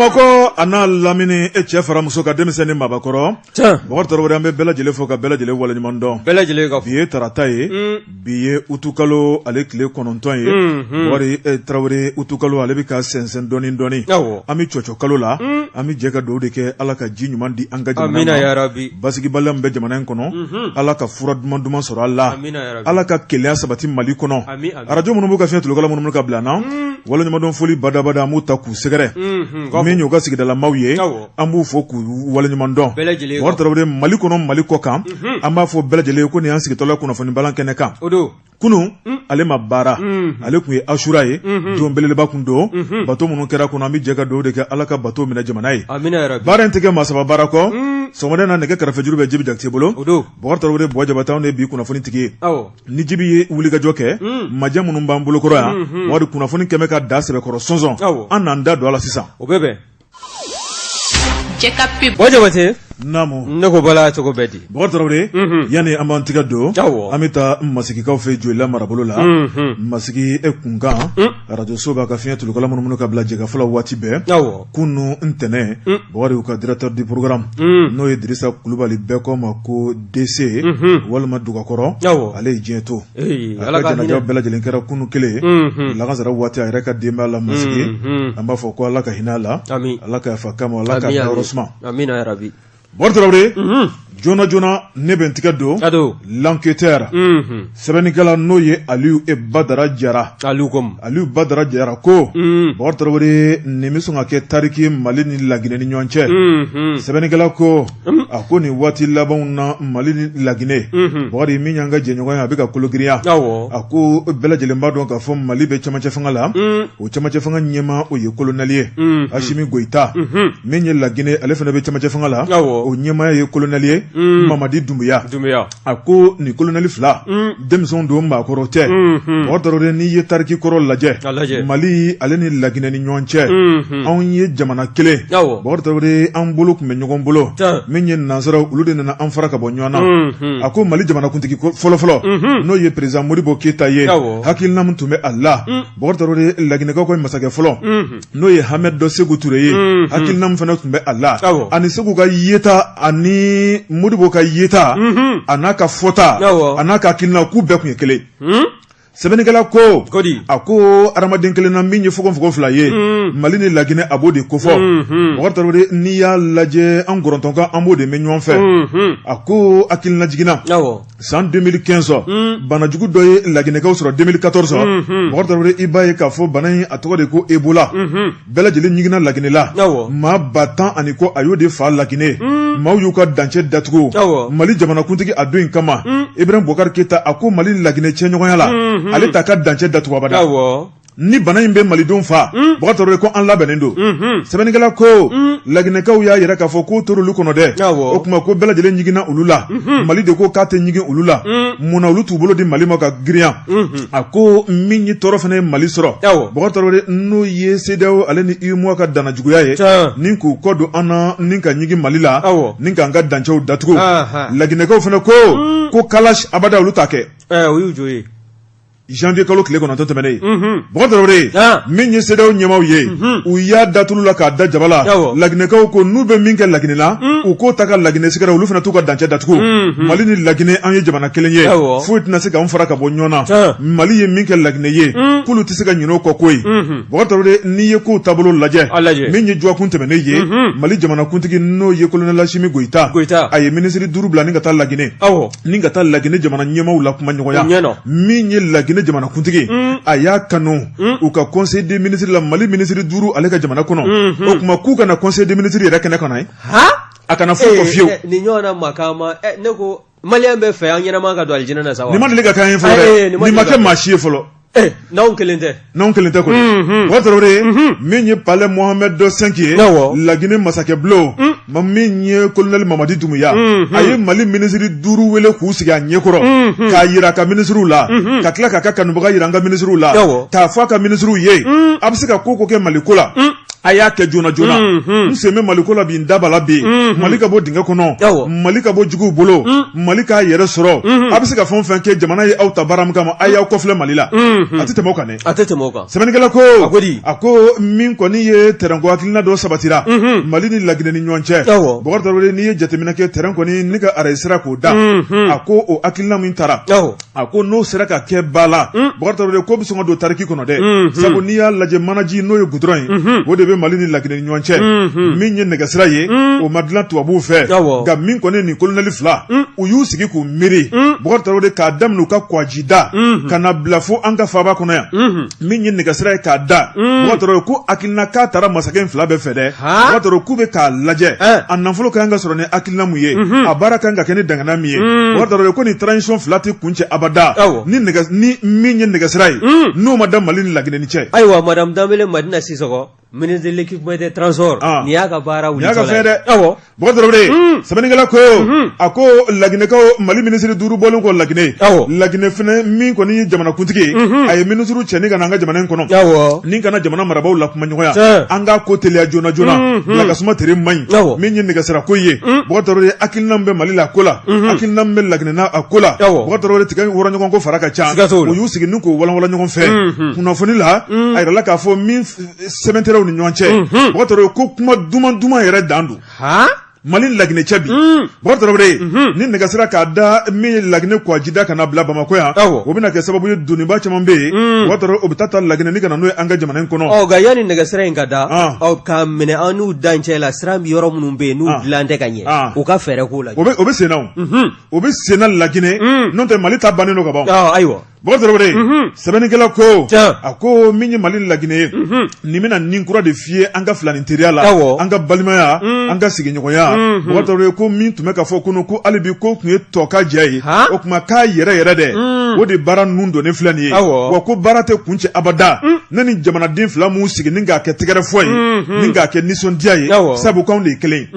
Bamakɔ a n'a lamini, e cɛ fara muso ka denmisɛnnin maabakɔrɔ. Bakari Tarawele, an bɛ bɛɛ lajɛlen fo ka bɛɛ lajɛlen waleɲuman dɔn. Bɛɛ lajɛlen ka Bi ye tarata ye, bi ye utukalo ale tile 9 ye. Bakari Tarawele, utukalo ale bɛ ka sɛnsɛn dɔɔni dɔɔni. An bɛ cɔcɔ kalo la, an bɛ jɛ ka dugawu de kɛ Ala ka ji ɲuman di an ka jamana ma. Yarabi. Basigibaliya min bɛ jamana in kɔnɔ, Ala ka fura duman duman sɔrɔ a la. Ala ka kelenya sabati Mali kɔnɔ. Arajo minnu b'u ka fiɲɛ tulukala minnu ka bila an na, waleɲumandɔn foli badabada, an b'u ta k'u sɛgɛrɛ. Min y'u ka sigidalamaw ye, an b'u fo k'u waleɲuman dɔn. Bakari Tarawele, Mali kɔnɔ, Mali kɔ kan, an b'a fɔ bɛɛ lajɛlen ye ko nin y'an sigitɔla kunnafoni balan kɛnɛ kan. Kunun ale ma baara, ale tun ye asura ye, don belebeleba kun don. Bato minnu kɛra kɔnɔ, an bɛ jɛ ka dugawu de kɛ Ala ka bato minɛ jamana ye. Baara in tɛ kɛ maa saba baara kɔ. Sɔgɔmada in na, nɛgɛ karafejuru bɛ Jibi Jakite bolo. Bakari Tarawele, Buwa Jabate, anw de ye bi kunnafoni tigi ye. Ni Jibi ye wulikajɔ kɛ, majɛ minnu b'an bolokɔrɔ yan, wari kunnafoni kɛmɛ ka da sɛbɛkɔrɔ sɔnsɔn, an n'an da don a la sisan. O bɛ bɛn. Buwa Jabate. Naamu. Ne ko bala, cogo bɛ di? Bakari Tarawele, yanni an b'an tigɛ don, an bɛ taa Masigikaw fɛ Joyila marabolo la. Masigi e kunkan arajoso b'a ka fiɲɛ tulukala minnu ka bila jɛkafɔ la waati bɛɛ. Kunun ntɛnɛn, Bakari, u ka directeur du programme, n'o ye Dirisa Kulubali, bɛɛ ko ma ko DC walima Dugakɔrɔ, ale ye diɲɛ to. A ka janaja bɛɛ lajɛlen kɛra kunun kelen lagansara waati a yɛrɛ ka denbaya la Masigi. An b'a fɔ ko Ala ka hinɛ a la, Ala ka yafa k'a ma, Ala k'a dayɔrɔ suma. Bakari Tarawele, joona joona ne bɛ n tigɛ don L'Enquêteur sɛbɛnnikɛla, n'o ye Aliyu Badara Jara. Aliyu Badara Jara ko, Bakari Tarawele, nin bɛ sɔn ka kɛ tariki Mali ni Laginɛ ni ɲɔgɔn cɛ. Sɛbɛnnikɛla ko, a ko nin waati labanw na, Mali ni Laginɛ, Bakari, min y'an ka jɛɲɔgɔn ye, a bɛ ka kologirinya. A ko bɛɛ lajɛlen b'a dɔn k'a fɔ Mali bɛ cɛmancɛ fanga la. O cɛmancɛ fanga ɲɛmaa, o ye kolonɛli ye, Asimi Goyita. Min ye Laginɛ, ale fana bɛ cɛmancɛ fanga la, o ɲɛmaaya ye kolonɛli ye, Mamadi Dunbuya. A ko nin kolonɛli fila, denmisɛnw don, maakɔrɔ tɛ. Bakari Tarawele, n'i ye tariki kɔrɔ lajɛ, Mali ale ni Laginɛ ni ɲɔgɔn cɛ, anw ye jamana kelen. Bakari Tarawele, an bolo tun bɛ ɲɔgɔn bolo. Min ye nansaraw, olu de nana an fara ka bɔ ɲɔgɔn na. A ko Mali jamanakuntigi fɔlɔfɔlɔ, n'o ye président Modibo Keyita ye, hakilina min tun bɛ a la, Bakari Tarawele, Laginɛkaw ka masakɛ fɔlɔ, n'o ye Hamɛdi dɔ Seku Ture ye, hakilina min fana tun bɛ a la, ani Seku ka yeta ani Modibo ka yeta, a n'a ka fɔta, a n'a ka hakilina, k'u bɛɛ tun ye kelen. Sɛbɛnnikɛla ko, a ko hadamaden kelen na min ye fogonfogon fila ye, Mali ni Laginɛ, a b'o de kofɔ. Bakari Tarawele, n'i y'a lajɛ, an gɔrɔntɔnkan, an b'o de mɛn ɲɔgɔn fɛ. A ko hakilina jiginna san 2015, banajugu dɔ ye Laginɛkaw sɔrɔ 2014. Bakari Tarawele, i b'a ye k'a fɔ bana in, a tɔgɔ de ko Ebola. Bɛɛ lajɛlen ɲiginna Laginɛ la. Maa 10 000 ani kɔ, a y'o de fa Laginɛ. Maaw y'u ka dancɛ datugu. Mali jamanakuntigi a don in kama, Ibrahim Boubacar Keita, a ko Mali ni Laginɛ cɛɲɔgɔnya la, ale t'a ka dancɛ datugu abada. Ni bana in bɛ malidenw fa, Bakari Tarawele, ko an labɛnnen don. Sɛbɛnnikɛla ko Laginɛkaw y'a yira k'a fɔ k'o tor'olu kɔnɔ dɛ. O tuma ko bɛɛ lajɛlen ɲiginna olu la. Mali de ko k'a tɛ ɲigin olu la. Munna olu t'u bolo di Mali ma ka girinya? A ko min ye tɔɔrɔ fana ye Mali sɔrɔ, Bakari Tarawele, n'o ye CEDEAO ale ni UEMOA ka danna juguya ye, ni k'u kɔ don an na, ni ka ɲigin Mali la, ni k'an ka dancɛw datugu. Laginɛkaw fana ko kalash abada, olu t'a kɛ. O y'u jo ye. Janvier kalo tile 9 tɛmɛnen ye, Bakari Tarawele, min ye CEDEAO ɲɛmaaw ye, u y'a da tulu la k'a da jaba la. Laginɛkaw ko n'u bɛ min kɛ Laginɛ la, u k'o ta ka Laginɛ sɛgɛrɛ, olu fana t'u ka dancɛ datugu. Mali ni Laginɛ, an ye jamana kelen ye, foyi tɛna se k'an fara ka bɔ ɲɔgɔn na. Mali ye min kɛ Laginɛ ye, k'olu tɛ se ka ɲinɛ o kɔ ko ye. Bakari Tarawele, n'i ye kow taabolo lajɛ, min ye dɔgɔkun tɛmɛnen ye, Mali jamanakuntigi, n'o ye colonel Asimi Goyita, a ye minisiri 5 bila ni ka taa Laginɛ, ni ka taa Laginɛ jamana ɲɛmaaw la kuma ɲɔgɔnya. Min ye Laginɛ jamanakuntigi, a y'a kanu u ka conseil des ministres la, Mali minisiri 5 ale ka jamana kɔnɔ, o tuma k'u ka na conseil des ministres yɛrɛ kɛnɛ kɔnɔ ye, a kana fɔ kɔ fiyewu. Nin ɲɔgɔnna makan, ne ko maliyɛn bɛ fɛ an ɲɛnama ka don alijinɛ na sa wa? Nin ma deli ka k'an ye fɔlɔ dɛ, nin ma kɛ maa si ye fɔlɔ. N'anw kelen tɛ. N'anw kelen tɛ kɔni. Bakari Tarawele, min ye palais Mohamed V ye, Laginɛ masakɛ bulon, ma min ye colonel Mamadi Doumbouya, a ye Mali minisiri 5 wele k'u sigi a ɲɛkɔrɔ, k'a yira a ka minisiriw la, ka tila k'a ka kanubaga yira an ka minisiriw la, k'a fɔ a ka minisiriw ye, a bɛ se ka ko ko kɛ Mali ko la. A y'a kɛ joona joona. N sen bɛ Maliko la bi, n da b'a la bi. Mali ka bɔ dingɛ kɔnɔ, Mali ka bɔ juguw bolo, Mali k'a yɛrɛ sɔrɔ. A bɛ se ka fɛn o fɛn kɛ, jamana ye aw ta baara min kama, a y'aw kɔfilɛ Mali la. A tɛ tɛmɛ o kan dɛ. A tɛ tɛmɛ o kan. Sɛbɛnnikɛla ko, a ko di? A ko min kɔni ye tɛrɛnko hakilina dɔ sabatira Mali ni Laginɛ ni ɲɔgɔn cɛ. Bɔkari Tarawele, n'i ye jateminɛ kɛ, tɛrɛn kɔni ni ka arayi sira k'o da. A ko o hakilina min taara, a ko n'o sera ka kɛ ba la, Bɔkari Tarawele, ko bɛ sɔn ka don tariki kɔnɔ dɛ. Sabu n'i y'a lajɛ, manaji n'o ye gudɔrɔn ye, o de bɛ Mali ni Laginɛ ni ɲɔgɔn cɛ. Min ye nɛgɛsira ye, o ma dilan tubabuw fɛ, nka min kɔni nin kolonɛli fila, u y'u sigi k'u miiri, Bɔkari Tarawele, k'a daminɛ u ka kwajida ka na bila fo an ka faaba kɔnɔ yan, min ye nɛgɛsira ye k'a da. Bɔkari Tarawele ko hakilina k'a taara masakɛ in fila bɛɛ fɛ dɛ. Bɔkari Tarawele, k'u bɛ k'a lajɛ, a nafolo ka kan ka sɔrɔ ni hakilina mun ye, a baara ka kan ka kɛ ni dangana min ye. Bɔkari Tarawele ko nin transition fila tɛ kuncɛ abada ni ni min ye nɛgɛsira ye, n'o ma da Mali ni Laginɛ ni cɛ. Ayiwa, madame Danbele Madina Sisɔkɔ, ministre de l'équipement et des transports, nin y'a ka baara wuli. Nin y'a ka fɛn dɛ. Bɔkari Tarawele, sɛbɛnnikɛla ko, a ko Laginɛkaw, Mali minisiri 5 bɔlen kɔ Laginɛ, Laginɛ fana min kɔni ye jamanakuntigi ye, a ye minisiriw cɛ ni ka na an ka jamana in kɔnɔ, ni ka na jamana marabaaw la kuma ɲɔgɔnya, an k'a ko teliya joona joona. Bila ka suma tere man ɲi. Min ye nɛgɛsira ko ye, Bɔkari Tarawele, hakilina min bɛ Mali la a ko la, hakilina min bɛ Laginɛ na a ko la, Bɔkari Tarawele, tigɛ wɔrɔ ɲɔgɔn ko fara ka ca. U y'u sigi ni k'o walanwalan ɲɔgɔn fɛ kunnafoni la. A yirala k'a fɔ min sɛbɛntɛrɛw ni ɲɔgɔn cɛ, Bɔkari Tarawele, ko kuma duman duman yɛrɛ dan don Mali ni Laginɛ cɛ bi. Bɔkari Tarawele, ni nɛgɛsira k'a da min ye Laginɛ kwajida ka na bila Bamakɔ yan, o bɛna kɛ sababu ye, doniba caman bɛ yen, Bɔkari Tarawele, o bɛ taa ta Laginɛ ni ka na n'o ye an ka jamana in kɔnɔ. Ɔ, nka yanni nɛgɛsira in ka da, ɔ, k'a minɛ an n'u dancɛ la, sira yɔrɔ minnu bɛ yen n'u dilan tɛ ka ɲɛ, u ka fɛɛrɛ k'o la. O bɛ senna, o bɛ senna Laginɛ, n'o tɛ Mali ta bannen don ka ban. Ayiwa. Bɔkari Tarawele, sɛbɛnnikɛla ko, a ko min ye Mali ni Laginɛ ye, nin bɛna ni kura de fiyɛ an ka filanin teriya la, an ka balimaya, an ka sigiɲɔgɔnya. Bɔkari Tarawele ko min tun bɛ ka fɔ kunun ko hali bi ko tun ye tɔ ka jɛ ye, o tuma k'a yɛrɛ yɛrɛ dɛ, o de baara nun donnen filɛ nin ye. Wa ko baara tɛ kuncɛ abada ne ni jamanaden fila m'u sigi ni k'a kɛ tɛgɛrɛ fɔ ye, ni k'a kɛ nisɔndiya ye, sabu k'anw de ye kelen ye.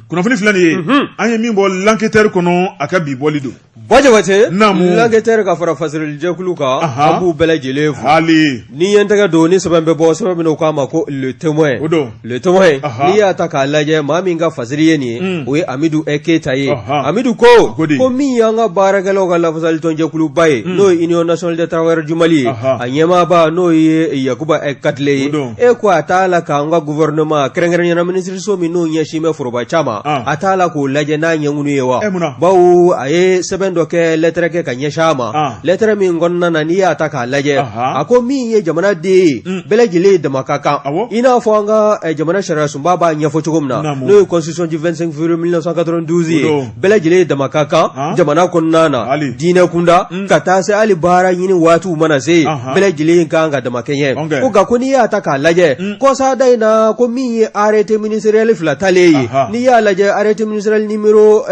Kunnafoni filɛ nin ye, an ye min bɔ L'Enquêteur kɔnɔ, a ka bi bɔli don. Ba Jabate, naamu, L'Enquêteur ka fara fasirilijɛkulu kan, an b'u bɛɛ lajɛlen fo. Hali ni ye n tɛgɛ don ni sɛbɛn bɛ bɔ, sɛbɛn min u k'a ma ko Le Témoin, o don Le Témoin, n'i y'a ta k'a lajɛ, maa min ka fasiri ye nin ye, o ye Amidu Keyita ye. Amidu ko ko min y'an ka baarakɛlaw ka lafasalitɔnjɛkuluba ye, n'o ye Union nationale des travailleurs du Mali ye, a ɲɛmaaba n'o ye Yakuba Katile ye, e ko a t'a la k'an ka gouvernement, kɛrɛnkɛrɛnnenya la minisiriso min n'o ɲɛsin bɛ foroba ca ma, a t'a la k'o lajɛ n'a ɲɛŋunu ye wa? Bawo a ye sɛbɛn dɔ kɛ, lɛtɛrɛ kɛ ka ɲɛsin a ma, lɛtɛrɛ min kɔnɔna na, n'i y'a ta k'a lajɛ, a ko min ye jamana den ye, bɛɛ lajɛlen dama ka kan, i n'a fɔ an ka jamana sariya sunba b'a ɲɛfɔ cogo min na, n'o ye constitution du 25 février 1992 ye, bɛɛ lajɛlen dama ka kan jamana kɔnɔna na, diinɛ kunda ka taa se hali baara ɲini waatiw mana se, bɛɛ lajɛlen kan ka dama kɛɲɛ. Ko nka ko n'i y'a ta k'a lajɛ kɔsada in na, ko min ye arrêté ministériel fila talen ye, n'i y'a lajɛ, arrêté ministériel numéro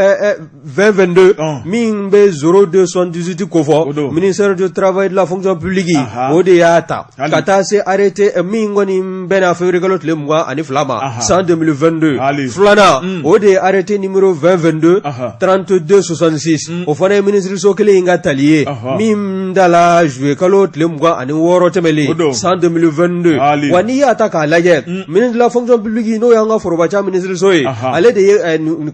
2022 min bɛ 0278 kofɔ, ministère du travail de la fonction publique, o de y'a ta, ka taa se arrêté min kɔni bɛnna février kalo tile 22 ma san 2022, filanan o de ye arrêté numéro 2022 3266, o fana ye minisiriso kelen in ka tali ye min dala juillet kalo tile 26 tɛmɛlen san 2022. Wa n'i y'a ta k'a lajɛ, ministre de la fonction publique, n'o y'an ka foroba ca minisiriso ye, ale de ye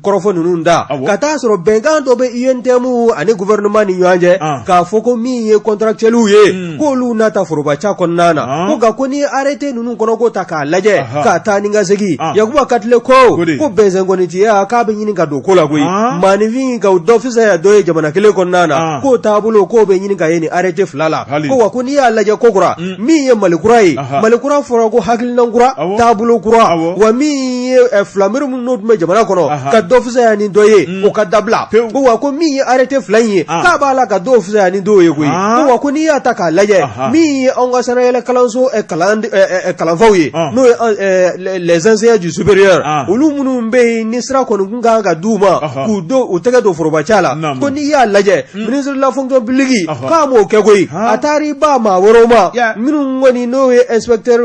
kɔrɔfɔ ninnu da, ka taa sɔrɔ bɛnkan dɔ bɛ UNTM ani gouvernement ni ɲɔgɔn cɛ, k'a fɔ ko min ye contractuels ye, k'olu na ta foroba ca kɔnɔna na. Ko nka ko n'i ye arrêté ninnu kɔnɔko ta k'a lajɛ, ka taa ni ka segin, Yakuba Katile ko ko bɛnsɛnkɔnitiya k'a bɛ ɲini ka don ko la koyi, maaninfin ka dɔ fisaya dɔ ye jamana kelen kɔnɔna na, k'o taabolo k'o bɛ ɲini ka ye nin arrêté fila la. Ko wa ko n'i y'a lajɛ ko kura, min ye Mali kura ye, Mali kura fɔra ko hakilina kura, taabolo kura, wa min ye filamiri minnu n'o tun bɛ jamana kɔnɔ, ka dɔ fisaya ni dɔ ye, o ka dabila. Ko wa ko min ye arrêté fila in ye, k'a b'a la ka dɔw fisaya ni dɔw ye koyi. Ko wa ko n'i y'a ta k'a lajɛ, min ye anw ka sanayɛlɛ kalanso kalanfaw ye, n'o ye les enseignants du supérieur, olu minnu bɛ yen ni sira kɔni kun kan ka d'u ma k'u don u tɛgɛ don foroba ca la, ko n'i y'a lajɛ, ministre de la fonction publique k'a m'o kɛ koyi, a taar'i ba maa wɛrɛw ma minnu kɔni n'o ye inspecteur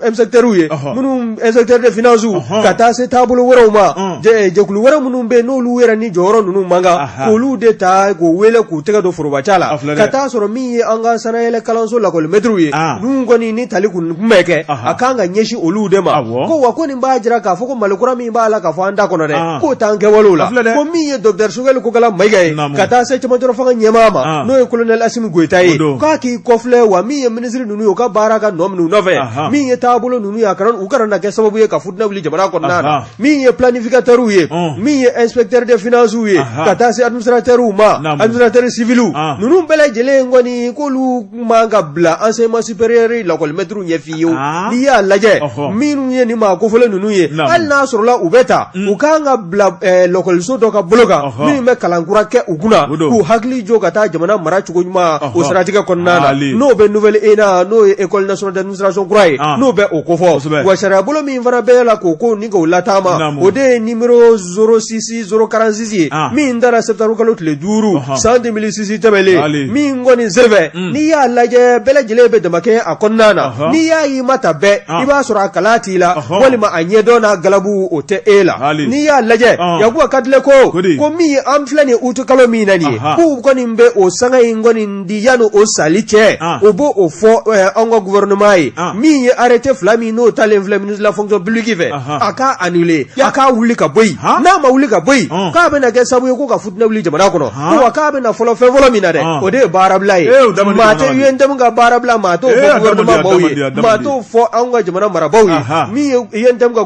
inspecteurs ye, minnu inspecteur de finance, ka taa se taabolo wɛrɛw ma, jɛkulu wɛrɛ minnu bɛ yen n'olu yɛrɛ ni jɔyɔrɔ ninnu man kan, k'olu de ta k'u wele k'u tɛgɛ don foroba ca la, ka taa sɔrɔ min ye an ka sanayɛlɛ kalanso lakɔlimɛtiriw ye ninnu kɔni ni tali kun bɛ kɛ a kan ka ɲɛsin olu de ma ko wa ko nin b'a jira k'a fɔ ko Mali kura min b'a la k'a fɔ an da kɔnɔ dɛ k'o t'an kɛwalew la ko min ye docteur Sogɛli Kokala Mayiga ye ka taa se cɛmancɛrɔ fanga ɲɛmaa ma n'o ye colonel Asimi Goyita ye k'a k'i kɔfilɛ wa min ye minisiri ninnu ye u ka baara ka nɔ minɛ u nɔfɛ min ye taabolo ninnu ye u kana na kɛ sababu ye ka futinɛ wuli jamana kɔnɔna na min ye planificateurw ye min ye inspecteur des finances ye ka taa se administrateurw ma administrateur civilw ninnu bɛɛ lajɛlen kɔni k'olu man ka bila enseignement supérieur lakɔlimɛtiriw ɲɛ fiyewu n'i y'a lajɛ minnu ye nin maa kofɔlen ninnu ye hali n'a sɔrɔla u bɛ ta u kan ka bila lakɔliso dɔ ka bolo kan minnu bɛ kalan kura kɛ u kunna k'u hakili jɔ ka taa jamana mara cogo ɲuman o siratigɛ kɔnɔna na n'o bɛ nouvelle ENA n'o ye école nationale d'administration kura ye n'o bɛ o kofɔ wa sariyabolo min fana bɛ la k'o ko ni k'o lataama o de ye numéro 06 046 ye min dara septembre kalo tile 5 san 2006 tɛmɛlen min kɔni senfɛ n'i y'a lajɛ bɛɛ lajɛlen bɛ damakɛ a kɔnɔna na n'i y'a y'i ma ta bɛɛ i b'a sɔrɔ a kalan t'i la walima a ɲɛdɔn n'a galabu o tɛ e la n'i y'a lajɛ Yakuba Katile ko ko min ye an filɛ nin uti kalo min na nin ye k'u kɔni bɛ o sanga in kɔni di yanni o sali cɛ o b'o o fɔ an ka gouvernement ye min ye arrêté fila min n'o talen filɛ ministre de la fonction publique fɛ a k'a annuler a k'a wuli ka bɔ yen n'a ma wuli ka bɔ yen k'a bɛna kɛ sababu ye ko ka futinɛ wuli jamana kɔnɔ ko wa k'a bɛna fɔlɔ fɛn fɔlɔ min na dɛ o de ye baarabila ye maa tɛ UNTM ka baarabila maa t'o fɔ gouvernement maaw ye maa t'o fɔ anw ka jamana marabaaw ye min ye UNTM ka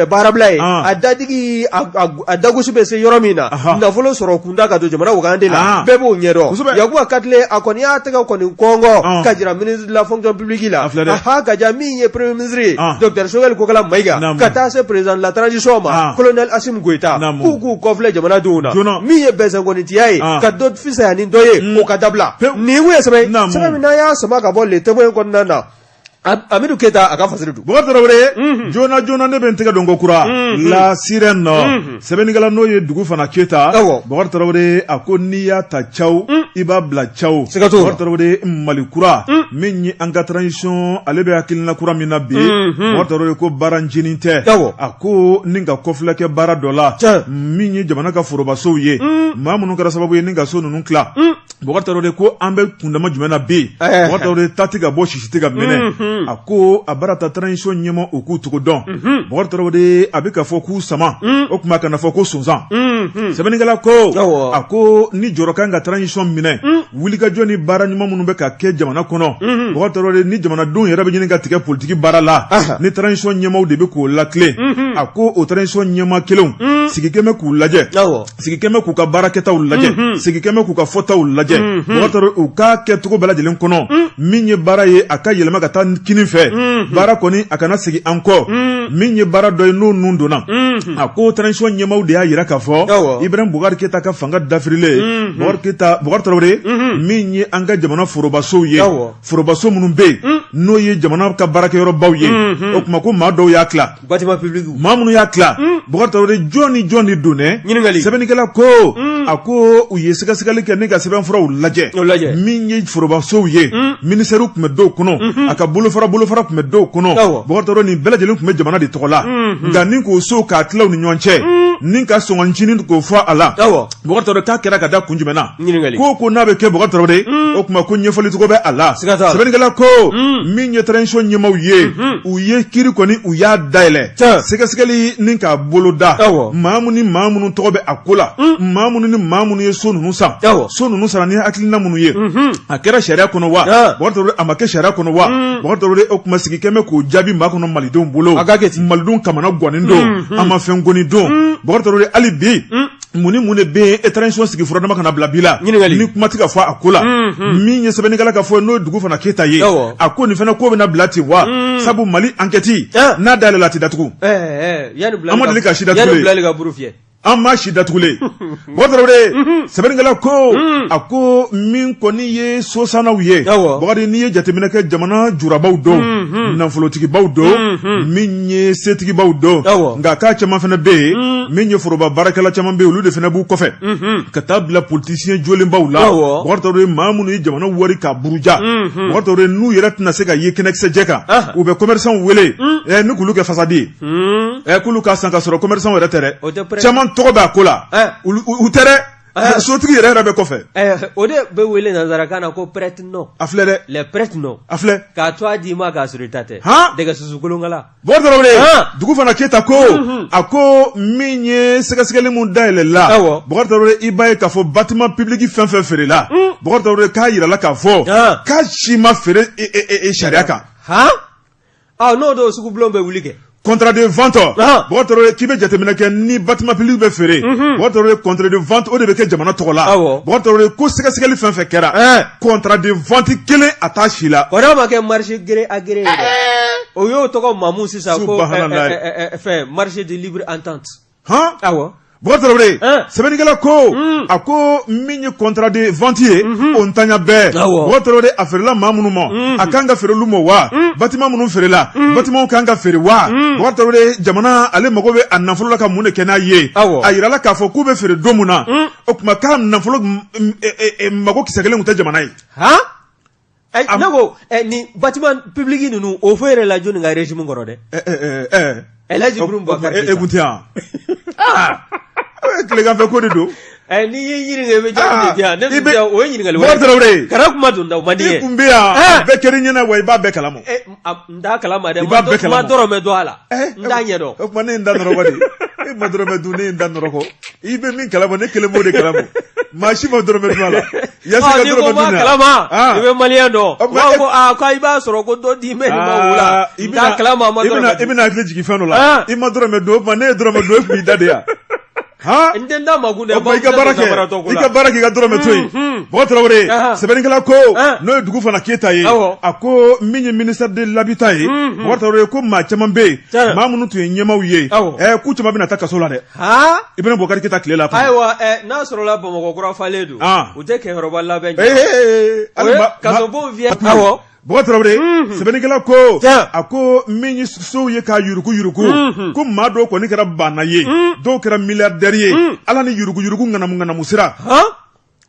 baarabila ye a dadigi a dagosi bɛ se yɔrɔ min na nafolo sɔrɔ kunda ka don jamana wagande la bɛɛ b'o ɲɛdɔn Yakuba Katile a kɔni y'a tɛgɛ kɔni kɔngɔ ka jira ministre de la fonction publique la a ka ja min ye premier ministre ye docteur Sogɛli Kokala Mayiga ka taa se président de la transition ma colonel Asimi Goyita k'u k'u kɔfilɛ jamanadenw na min ye bɛnsɛnkɔnitiya ye ka dɔ fisaya ni dɔ ye o ka dabila nin ye sɛbɛn sɛbɛn min n'a y'a sama ka bɔ Le Témoin kɔnɔna na Amidu Keyita a ka fasiri don. Bubakari Tarawele, joona joona ne bɛ n tɛgɛ don ko kura La Sirène nɔ sɛbɛnnikɛla n'o ye Dugufana Keyita, awɔ, Bubakari Tarawele a ko n'i y'a ta caw i b'a bila caw, siga t'o la, Bubakari Tarawele Mali kura min ye an ka transition ale bɛ hakilina kura min na bi, Bubakari Tarawele ko baara ncinin tɛ, awɔ, a ko ni ka kɔfilɛ kɛ baara dɔ la, tiɲɛ, min ye jamana ka forobasow ye, maa minnu kɛra sababu ye ni ka so ninnu tila Bubakari Tarawele ko an bɛ kundama jumɛn na bi Bubakari Tarawele ta tɛ ka bɔ sisi tɛ ka mɛnɛ a ko a bara ta transition ɲɛmaa u k'u cogo dɔn Bubakari Tarawele a bɛ ka fɔ k'u sama o tuma kana fɔ ko sonsan sɛbɛnnikɛla ko a ko ni jɔrɔ kan ka transition minɛ wulikajɔ ni baara ɲuman minnu bɛ ka kɛ jamana kɔnɔ Bubakari Tarawele ni jamanadenw yɛrɛ bɛ ɲini ka tigɛ politiki baara la ni transition ɲɛmaaw de bɛ k'o latilen a ko o transition ɲɛmaa kelenw sigi kɛmɛ k'u lajɛ sigi kɛmɛ k'u ka baarakɛtaw lajɛ sigi kɛmɛ k'u ka fɔtaw lajɛ Bubakari Tarawele u k'a kɛcogo bɛɛ lajɛlen kɔnɔ min ye baara ye a ka yɛlɛma ka taa kinin fɛ baara kɔni a kana segin an kɔ min ye baara dɔ ye n'o nun donna a ko transition ɲɛmaaw de y'a jira k'a fɔ Ibrahim Bubakari Keyita ka fanga dafirilen Bubakari Tarawele min ye an ka jamana forobasow ye forobaso minnu bɛ yen n'o ye jamana ka baarakɛyɔrɔbaw ye o tuma ko maa dɔw y'a tila bâtiment public maa minnu y'a tila Bubakari Tarawele jɔn ni jɔn de don dɛ ɲininkali sɛbɛnnikɛla ko a ko u ye sɛgɛsɛgɛli kɛ ni ka sɛbɛnfuraw lajɛ min ye forobasow ye ministère tun bɛ dɔw kɔnɔ a ka bolofara bolofara tun bɛ dɔw kɔnɔ Bubakari Tarawele nin bɛɛ lajɛlen tun bɛ jamana de tɔgɔ la nka ni k'o so k'a tila u ni ɲɔgɔn cɛ ni ka sɔngɔ ncinin k'o fɔ a la Bubakari Tarawele k'a kɛra ka da kun jumɛn na ɲininkali ko ko n'a bɛ kɛ Bubakari Tarawele o tuma ko ɲɛfɔli cogo bɛ a la sɛbɛnnikɛla ko min ye transition ɲɛmaaw ye u ye kiri kɔni u y'a dayɛlɛ sɛgɛsɛgɛli ni k'a boloda maa minnu ni maa minnu tɔgɔ bɛ a ko la maa minnu ni maa minnu ye so ninnu san so ninnu sanna ni hakilina minnu ye a kɛra sariya kɔnɔ wa Bubakari Tarawele a ma kɛ sariya kɔnɔ wa Bubakari Tarawele o tuma sigi kɛmɛ k'o jaabi maa kɔnɔ malidenw bolo malidenw kamana gannen don an ma fɛn kɔni dɔn Bubakari Tarawele hali bi mun ni mun de bɛ yen e transition sigi furadama kana bila bi la ɲininkali ni kuma tɛ ka fɔ a ko la min ye sɛbɛnnikɛla ka fɔ n'o ye Dugufana Keyita ye a ko nin fana ko bɛna bila ten wa sabu Mali enquête n'a dayɛlɛla a tɛ datugu an ma deli ka si datugulen yanni bilali ka buru fiyɛ an ma si datugulen Bubakari Tarawele sɛbɛnnikɛla ko a ko min kɔni ye sosannaw ye Bubakari n'i ye jateminɛ kɛ jamana jurabaw don nafolotigibaw don min ye setigibaw don nka k'a caman fana bɛ yen min ye foroba baarakɛla caman bɛ yen olu de fana b'u kɔfɛ ka taa bila politicien jolenbaw la Bubakari Tarawele maa minnu ye jamana wari k'a buruja Bubakari Tarawele n'u yɛrɛ tɛna se ka ye kɛnɛkisɛjɛ kan u bɛ commerçant wele ni k'olu kɛ fasadi ye k'olu k'a san ka sɔrɔ commerçant yɛrɛ tɛ dɛ caman tɔgɔ bɛ a ko la u tɛ dɛ. Sotigi yɛrɛ yɛrɛ bɛ kɔfɛ. O de bɛ wele nanzarakan na ko prête-nom. A filɛ dɛ. Les prête-noms. A filɛ. K'a tɔgɔ d'i ma k'a sɔrɔ i ta tɛ. Dɛgɛ susu kolonkala. Bubakari Tarawele, dugu fana Keyita ko, a ko min ye sɛgɛsɛgɛli mun dayɛlɛla, awɔ, Bubakari Tarawele, i b'a ye k'a fɔ bâtiment public fɛn fɛn feerela, Bubakari Tarawele, k'a yirala k'a fɔ k'a si ma feere sariya kan. Han, n'o don sugubulon bɛ wuli kɛ. Contrat de vente, Bubakari Tarawele, k'i bɛ jateminɛ kɛ ni bâtiment public bɛ feere, Bubakari Tarawele, contrat de vente o de bɛ kɛ jamana tɔgɔ la, awɔ, Bubakari Tarawele, ko sɛgɛsɛgɛli fɛn fɛn kɛra, contrat de vente kelen a t'a si la. O n'a ma kɛ marché gré à gré ye dɛ, o y'o tɔgɔ mamu sisan ko fɛn marché de libre entente. Han, awɔ. Bubakari Tarawele, sɛbɛnnikɛla ko, a ko min ye contrat de vente ye, o ntanya bɛɛ, Bubakari Tarawele, a feerela maa minnu ma, a kan ka feere olu ma wa? Bâtiment minnu feerela, bâtiment kan ka feere wa? Bubakari Tarawele, jamana ale mago bɛ a nafolo la ka mun de kɛ n'a ye? A yirala k'a fɔ k'u bɛ feere don min na, o tuma k'a nafolo mago kisɛ kelen tun tɛ jamana ye. Han, ne ko nin bâtiment public ninnu o feerela jɔni ka régime kɔrɔ dɛ? Elhaji Ibrahim Boubacar Keïta. E kun tɛ yan. Tileganfɛ ko de don. N'i ye ɲininka i bɛ jaabi de di yan. Ne tun tɛ yan, o ye ɲininkali wɛrɛ. Bubakari Tarawele. Kana kuma don da o man di n ye. I kun bɛ yan, a bɛɛ kɛra i ɲɛna wa i b'a bɛɛ kalama. N t'a kalama dɛ. I b'a bɛɛ kalama. N ma dɔrɔmɛ dun a la. N t'a ɲɛdɔn. O tuma ne ye n da nɔrɔ kɔ de. E ma dɔrɔmɛ dun, ne ye n da nɔrɔ kɔ. I bɛ min kalama, ne kelen b'o de kalama. Maa si ma dɔrɔmɛ dun a la. Yasa ka dɔrɔmɛ dun na. Kalama, i bɛ maliyɛn dɔn. U b'a fɔ ko aa ko i b'a sɔrɔ ko dɔ d'i bɛ nin ma wula. N t'a kalama, a ma dɔrɔmɛ dun. I bɛna hakili jigin fɛn dɔ la. I ma dɔrɔmɛ dun, o tuma ne ye dɔrɔmɛ dun, e tun b'i da de yan. N tɛ n da makun dɛ. I ka baara kɛ, i ka baara kɛ, i ka dɔrɔmɛ to yen. Bubakari Tarawele, sɛbɛnnikɛla ko, n'o ye dugu fana Keyita ye, a ko min ye ministère de l'habitat ye, Bubakari Tarawele, ko maa caman bɛ yen, maa minnu tun ye ɲɛmaaw ye, k'u caman bɛna taa kaso la dɛ. Ibrahim Boubacar Keïta tile la. Ayiwa, n'a sɔrɔla Bamakɔ kura falen don, u tɛ kɛyɔrɔba labɛn. Kasobon fiyɛ. Awɔ. Bubakari Tarawele, sɛbɛnnikɛla ko, a ko min ye sow ye k'a yuruku yuruku, ko maa dɔw kɔni kɛra baana ye, dɔw kɛra milliardaire ye, ala ni yuruku yuruku ŋanamu ŋanamu sira.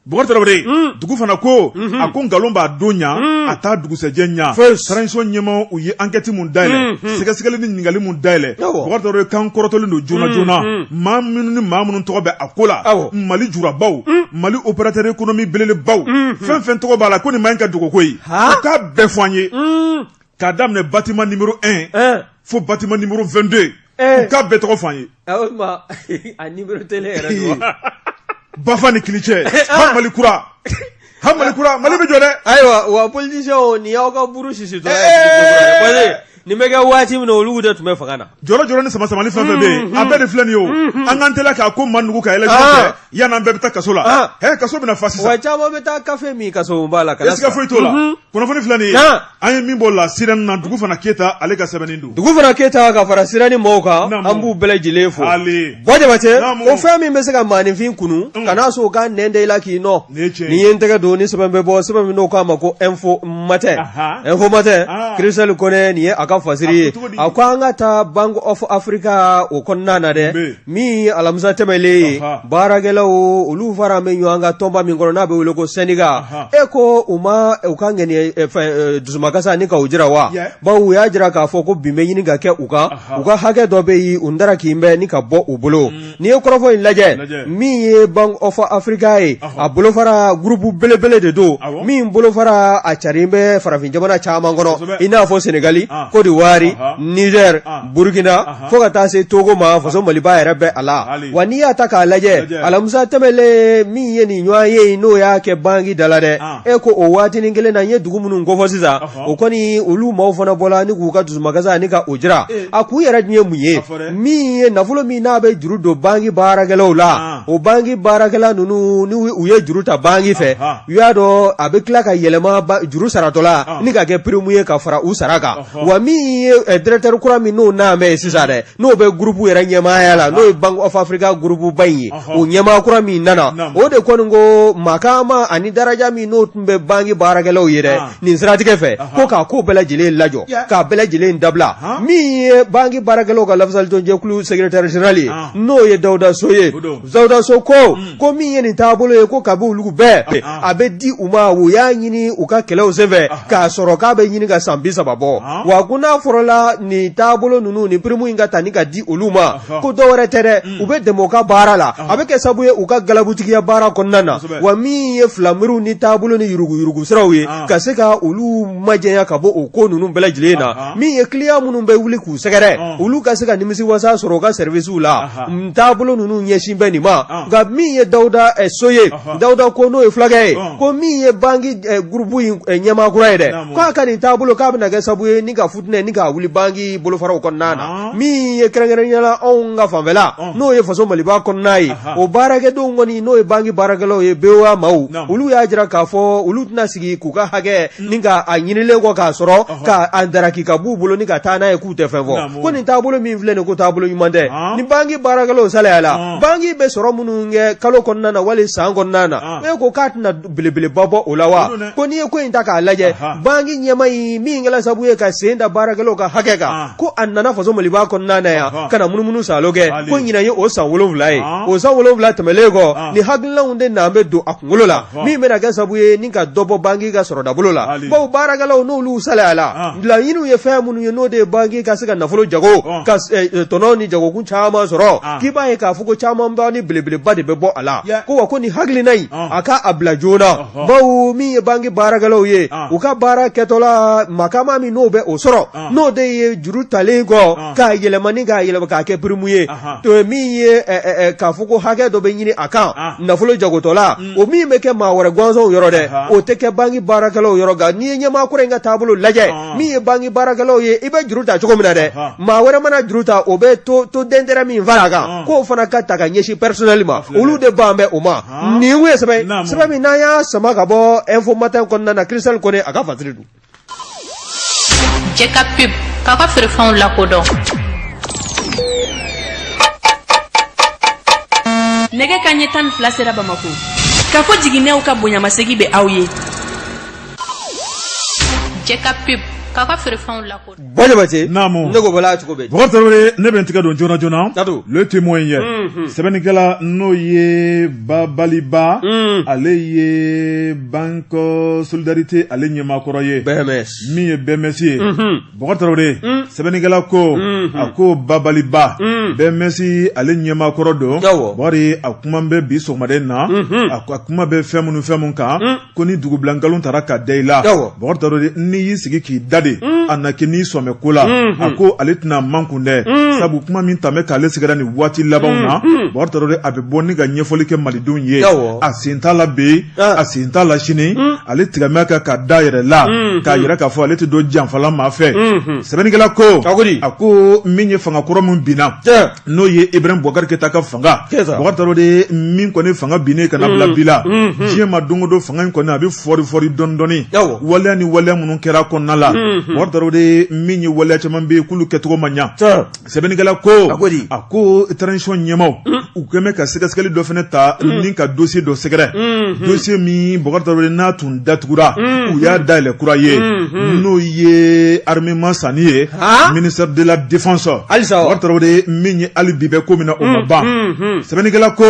Bubakari Tarawele, dugu fana ko, a ko nkalon b'a don ɲa, a t'a dugusɛjɛ ɲa. Transition ɲɛmaaw, u ye enquête mun dayɛlɛ, sɛgɛsɛgɛli ni ɲininkali mun dayɛlɛ, Bubakari Tarawele, kan kɔrɔtɔlen don joona joona, maa minnu ni maa minnu tɔgɔ bɛ a ko la, Mali jurabaw, Mali opérateur économique belebelebaw, fɛn fɛn tɔgɔ b'a la ko nin ma ɲi ka dogo ko ye, u k'a bɛɛ fɔ an ye, k'a daminɛ bâtiment numéro 1 fo bâtiment numéro 22, u k'a bɛɛ tɔgɔ fɔ an ye. A numéro telen yɛrɛ don. Bafa ni kilicɛ, ha Mali kura, ha Mali kura, Mali bɛ jɔ dɛ. Ayiwa, wa politiciens, nin y'aw ka buru sisitɔ ye. Nin bɛ kɛ waati min na, olu de tun bɛ fanga na. Jɔrɔ jɔrɔ ni sama samani fɛn fɛn bɛ yen, a bɛɛ de filɛ nin ye o. An k'an teliya k'a ko ma nugu ka élection kɛ yanni an bɛɛ bɛ taa kaso la. Kaso bɛna fa sisan. Wa caman bɛ taa kafe min kasobonba la. Siga foyi t'o la. Kunnafoni filɛ nin ye, an ye min bɔ La Sirène na, dugu fana Keyita ale ka sɛbɛnni don. Dugu fana Keyita ka fara Sirène mɔgɔw kan, an b'u bɛɛ lajɛlen fo. Buwa Jabatɛ, ko fɛn min bɛ se ka maaninfin kunu, kana sɔn ka nɛn da i la k'i nɔ. N'i ye n tɛgɛ don ni sɛbɛn bɛ bɔ, sɛbɛn min n'o k'a ma ko Info Matin. Info Matin, Christelle Kone, nin ye a ka fasiri ye. A ko an ka taa Bank of Africa o kɔnɔna na dɛ, min ye alamisa tɛmɛlen ye, baarakɛlaw olu fara bɛ ɲɔgɔn kan tɔnba min kɔnɔ n'a bɛ wele ko syndicat, e ko u ma u ka ŋaniya fɛn dusumakasa ni k'o jira wa? Bawo u y'a jira k'a fɔ ko bin bɛ ɲini ka kɛ u kan, u ka hakɛ dɔ bɛ yen, u ndaraki bɛ ni ka bɔ u bolo. N'i ye kɔrɔfɔ in lajɛ, min ye Bank of Africa ye, a bolofara groupe belebele de don min bolofara a carilen bɛ farafin jamana caman kɔnɔ, i n'a fɔ Senegali, Côte d'Ivoire, Niger, Burkina, fo ka taa se Togo ma, faso Maliba yɛrɛ bɛ a la. Wa n'i y'a ta k'a lajɛ, alamisa tɛmɛlen min ye nin ɲɔgɔn ye, n'o y'a kɛ banki da la dɛ, e ko o waatinin kelen na, n ye dugu minnu kofɔ sisan, o kɔni olu maaw fana bɔla ni k'u ka dusumakasa ni ka o jira. A k'u yɛrɛ dun ye mun ye? Min ye nafolo min n'a bɛ juru don banki baarakɛlaw la, o banki baarakɛla ninnu, ni u ye juru ta banki fɛ, u y'a dɔn a bɛ tila ka yɛlɛma juru saratɔ la ni ka kɛ prime ye ka fara u sara kan. Wa min ye directeur kura min n'o nalen bɛ sisan dɛ, n'o bɛ groupe yɛrɛ ɲɛmaaya la, n'o ye Bank of Africa groupe ba in ye, o ɲɛmaa kura min nana, o de kɔni ko makama ani daraja min n'o tun bɛ banki baarakɛlaw ye dɛ, nin siratigɛ fɛ, ko k'a ko bɛɛ lajɛlen lajɔ, k'a bɛɛ lajɛlen dabila. Min ye banki baarakɛlaw ka lafasalitɔnjɛkulu secrétaire général ye, n'o ye Dawuda So ye, Dawuda So ko ko min ye nin taabolo ye, ko kabi olu bɛɛ a bɛ di u ma, u y'a ɲini u ka kɛlɛw senfɛ k'a sɔrɔ k'a bɛ ɲini ka san 30 bɔ. Wa ko n'a fɔrɔla nin taabolo ninnu ni prime in ka ta ni ka di olu ma ko dɔ wɛrɛ tɛ dɛ u bɛ dɛmɛ u ka baara la a bɛ kɛ sababu ye u ka galabutigiya baara kɔnɔna na wa min ye filamiriw ni taabolo ni yuruguyurugu siraw ye ka se ka olu majanya ka bɔ o ko ninnu bɛɛ lajɛlen na min ye kiliyan minnu bɛ wuli k'u sɛgɛrɛ olu ka se ka nimisiwasa sɔrɔ u ka sɛrivisiw la taabolo ninnu ɲɛsin bɛ nin ma nka min ye dawuda so ye dawuda ko n'o ye fulakɛ ye ko min ye banki gurupu in ɲɛmaa kura ye dɛ k'a ka nin taabolo k'a bɛna kɛ sababu ye ni ka futinɛ ni k'a wuli banki bolofaraw kɔnɔna na min ye kɛrɛnkɛrɛnnenya la anw ka fanfɛla n'o ye faso maliba kɔnɔna ye o baarakɛdenw kɔni n'o ye banki baarakɛlaw ye BOA maaw olu y'a jira k'a fɔ olu tɛna sigi k'u ka hakɛ ni ka a ɲinilen kɔ k'a sɔrɔ ka a daraki ka b'u bolo ni ka taa n'a ye k'u tɛ fɛn fɔ ko nin taabolo min filɛ nin ko taabolo ɲuman tɛ ni banki baarakɛlaw salayala banki bɛ sɔrɔ minnu kɛ kalo kɔnɔna na wali san kɔnɔna na e ko k'a tɛna belebeleba bɔ o la wa ko n'i ye ko in ta k'a lajɛ banki ɲɛmaa in min kɛra sababu ye ka sen da baarakɛlaw ka hakɛ kan ko a nana faso maliba kɔnɔna na yan ka na munumunu saalo kɛ ko ɲinan ye o san 7 ye o san 7 tɛmɛlen kɔ ni hakilinaw de n'an bɛ don a kunkolo la min bɛna kɛ sababu ye ni ka dɔ bɔ banki ka sɔrɔdabolo la bawo baarakɛlaw n'olu salayala laɲiniw ye fɛn minnu ye n'o de ye banki ka se ka nafolo jago ka tɔnɔ ni jagokun caman sɔrɔ k'i b'a ye k'a fɔ ko camanba ni belebeleba de bɛ bɔ a la ko wa ko nin hakilina in a ka a bila joona bawo min ye banki baarakɛlaw ye u ka baara kɛtɔla makama min n'o bɛ o sɔrɔ n'o de ye juru talen kɔ k'a yɛlɛma ni k'a yɛlɛma k'a kɛ pirimu ye min ye k'a fɔ ko hakɛ dɔ bɛ ɲini a kan nafolo jagotɔla o min bɛ kɛ maa wɛrɛ gansanw yɔrɔ dɛ o tɛ kɛ banki baarakɛlaw yɔrɔ nka n'i ye ɲɛmaa kura in ka taabolo lajɛ min ye banki baarakɛlaw ye i bɛ juru ta cogo min na dɛ maa wɛrɛ mana juru ta o bɛ taux d'intérêt min fara a kan k'o fana ka ta ka ɲɛsin personnel ma olu de ban bɛ o ma nin ye sɛbɛn sɛbɛn min n'an y'a sama ka bɔ Info Matin kɔnɔna na Christelle Kone a ka fasiri don. Cɛ ka pub k'a ka feerefɛnw lakodɔn. Nɛgɛ kanɲɛ 12 sera Bamakɔ. Kafo jiginɛw ka bonyamasegin bɛ aw ye. Cɛ ka pub k'a ka feerefɛnw lakodɔn. Buwa Jabate, naamu, ne ko bɔla cogo bɛ di? Bɔkari Tarawele, ne bɛ n tɛgɛ don joona joona, Le Témoin ye, sɛbɛnnikɛla n'o ye Babaliba, ale ye Banque Solidarité ale ɲɛmaakɔrɔ ye, BMS, min ye BMS ye, Bɔkari Tarawele, sɛbɛnnikɛla ko, a ko Babaliba, BMS ale ɲɛmaakɔrɔ don, awɔ, Bɔkari a kuma bɛ bi sɔgɔmada in na, a kuma bɛ fɛn minnu kan ko ni dugubila nkalon tara ka da i la Bɔkari Tarawele n'i y'i sigi k'i da de a na kɛ n'i sɔmɛ ko la a ko ale tɛna mankun dɛ sabu kuma min tun bɛ k'ale sɛgɛrɛ nin waati labanw na Bɔkari Tarawele a bɛ bɔ ni ka ɲɛfɔli kɛ malidenw ye a sen t'a la bi a sen t'a la sini ale tigɛmɛ kan ka da yɛrɛ la k'a yira k'a fɔ ale tɛ don janfala maa fɛ sɛbɛnnikɛla ko a ko min ye fanga kɔrɔ min binna n'o ye Ibrahim Boubacar Keita ka fanga Boubacar Traoré min kɔni fanga binnen ka na bila bi la diɲɛ ma don o don fanga in kɔni a bɛ fɔri fɔri dɔɔni dɔɔni waleya ni waleya minnu kɛra kɔnɔna la Boubacar Traoré min ye waleya caman bɛ yen k'olu kɛcogo ma ɲa sɛbɛnnikɛla ko a ko transition ɲɛmaaw u kɛlen bɛ ka sɛgɛsɛgɛli dɔ fana ta ni ka dossier dɔ sɛgɛrɛ dossier min Boubacar Traoré n'a tun datugura u y'a dayɛlɛ kura ye n'o ye armement sanni ye ministère de la défense halisa Boubacar Traoré min ye hali bi bɛ ko min na o ma ban sɛbɛnnikɛla ko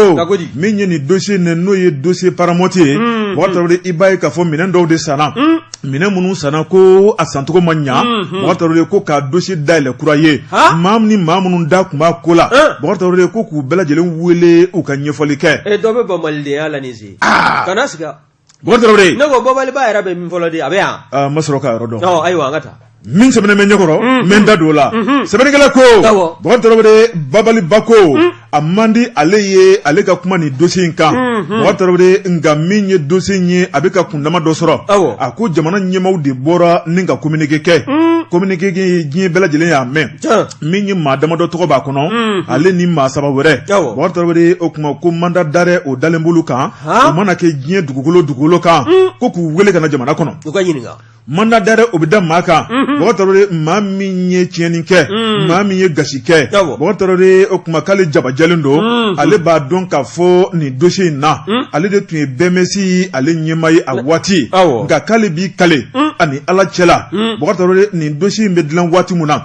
min ye nin dossier nin n'o ye dossier Paramoti ye Boubacar Traoré i b'a ye k'a fɔ minɛn dɔw de sanna minɛn minnu sanna ko a sancogo ma ɲa Boubacar Traoré ko k'a dossier dayɛlɛ kura ye maa ni maa minnu da tun b'a ko la Boubacar Traoré ko k'u bɛɛ lajɛlen wele u ka ɲɛfɔli kɛ dɔ bɛ ban malidenya la nin sen kana sigi Boubacar Traoré ne ko Babaliba yɛrɛ bɛ min fɔlɔ de a bɛ yan n ma sɔrɔ k'a yɔrɔ dɔn ayiwa an ka taa min sɛbɛnnen bɛ ɲɛkɔrɔ n bɛ n da don o la sɛbɛnnikɛla ko Boubacar Traoré Babaliba ko a man di ale ye ale ka kuma nin dossier in kan Boubacar Traoré nka min ye dossier in ye a bɛ ka kundama dɔ sɔrɔ a ko jamana ɲɛmaaw de bɔra ni ka communiqué kɛ communiqué diɲɛ bɛɛ lajɛlen y'a mɛn min ye maa damadɔ tɔgɔ b'a kɔnɔ ale ni maa saba wɛrɛ Boubacar Traoré o tuma ko mandat d'arrêt o dalen b'olu kan o mana kɛ diɲɛ dugukolo dugukolo kan ko k'u wele ka na jamana kɔnɔ u ka ɲininka mandat d'arrêt o bɛ da maa kan Boubacar Traoré maa min ye tiɲɛni kɛ maa min ye gasi kɛ Boubacar Traoré o tuma k'ale jabajɛ jɛlen don, ale b'a dɔn k'a fɔ nin dossier in na, ale de tun ye BMS ale ɲɛmaa ye a waati, nka k'ale b'i kale ani Ala cɛla, Bubakari Tarawele, nin dossier in bɛ dilan waati min na,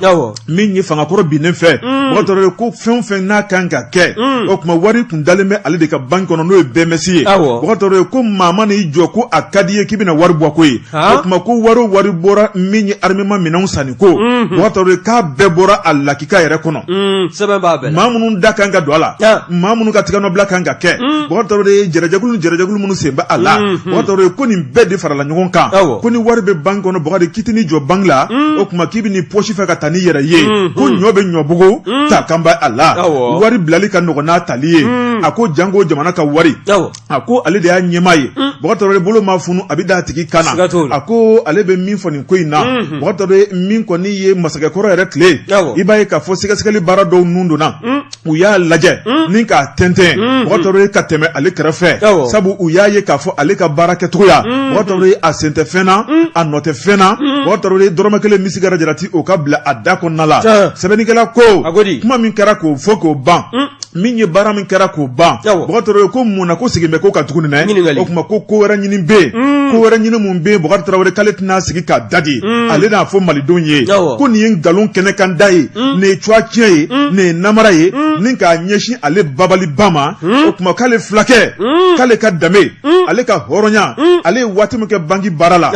min ye fangakɔrɔ binnen fɛ, Bubakari Tarawele, ko fɛn o fɛn n'a kan ka kɛ, o tuma wari tun dalen bɛ ale de ka banque kɔnɔ, n'o ye BMS ye. Bubakari Tarawele ko maa man'i jɔ ko a ka di ye k'i bɛna wari bɔ ko ye, o tuma ko wari o wari bɔra min ye armement minɛnw sanni ko, Bubakari Tarawele, k'a bɛɛ bɔra a lakika yɛrɛ kɔnɔ. Sɛbɛn b'a bɛɛ la. Maa minnu da kan ka don a la, maa minnu ka tigɛnɔbila kan ka kɛ, Bubakari Tarawele, jɛrɛjɛkulu ni jɛrɛjɛkulu minnu sen bɛ a la, Bubakari Tarawele, ko nin bɛɛ de farala ɲɔgɔn kan, ko ni wari bɛ banque kɔnɔ, Bubakari, k'i tɛn'i jɔ banque la, o tuma k'i bɛ n'i poche fa ka taa n'i yɛrɛ ye, ko ɲɔ bɛ ɲɔbugu ta kan bɛ a la, wari bilali ka nɔgɔn n'a tali ye. A ko janko jamana ka wari, a ko ale de y'a ɲɛmaa ye. Bubakari Tarawele bolo ma funu, a bɛ da a tigi kan na. A ko ale bɛ min fɔ nin ko in na, Bubakari Tarawele, min kɔni ye masakɛkɔrɔ yɛrɛ tile, i b'a ye k'a fɔ sɛgɛsɛgɛli baara dɔw nun donna, u y'a lajɛ ni k'a tɛntɛn, Bubakari Tarawele, ka tɛmɛ ale kɛrɛfɛ, sabu u y'a ye k'a fɔ ale ka baara kɛcogoya, Bubakari Tarawele, a sen tɛ fɛn na, a nɔ tɛ fɛn na. Bubakari Tarawele, dɔrɔmɛ kelen misigara jarati o ka bila a da kɔnɔna la. Sɛbɛnnikɛla ko kuma min kɛra k'o fɔ k'o ban, min ye baara min kɛra k'o ban, Bubakari Tarawele, ko mun na ko segin bɛ ko kan tuguni dɛ? O tuma ko ko wɛrɛ ɲini bɛ yen, ko wɛrɛ ɲini mun bɛ yen? Bubakari Tarawele k'ale tɛna sigi k'a dadi, ale n'a fɔ malidenw ye ko nin ye nkalon kɛnɛ kan da ye, nin ye cuwa tiɲɛ ye, nin ye namara ye ni k'a ɲɛsin ale babaliba ma. O tuma k'ale fulakɛ, k'ale ka danbe, ale ka hɔrɔnya, ale ye waati min kɛ banki baara la,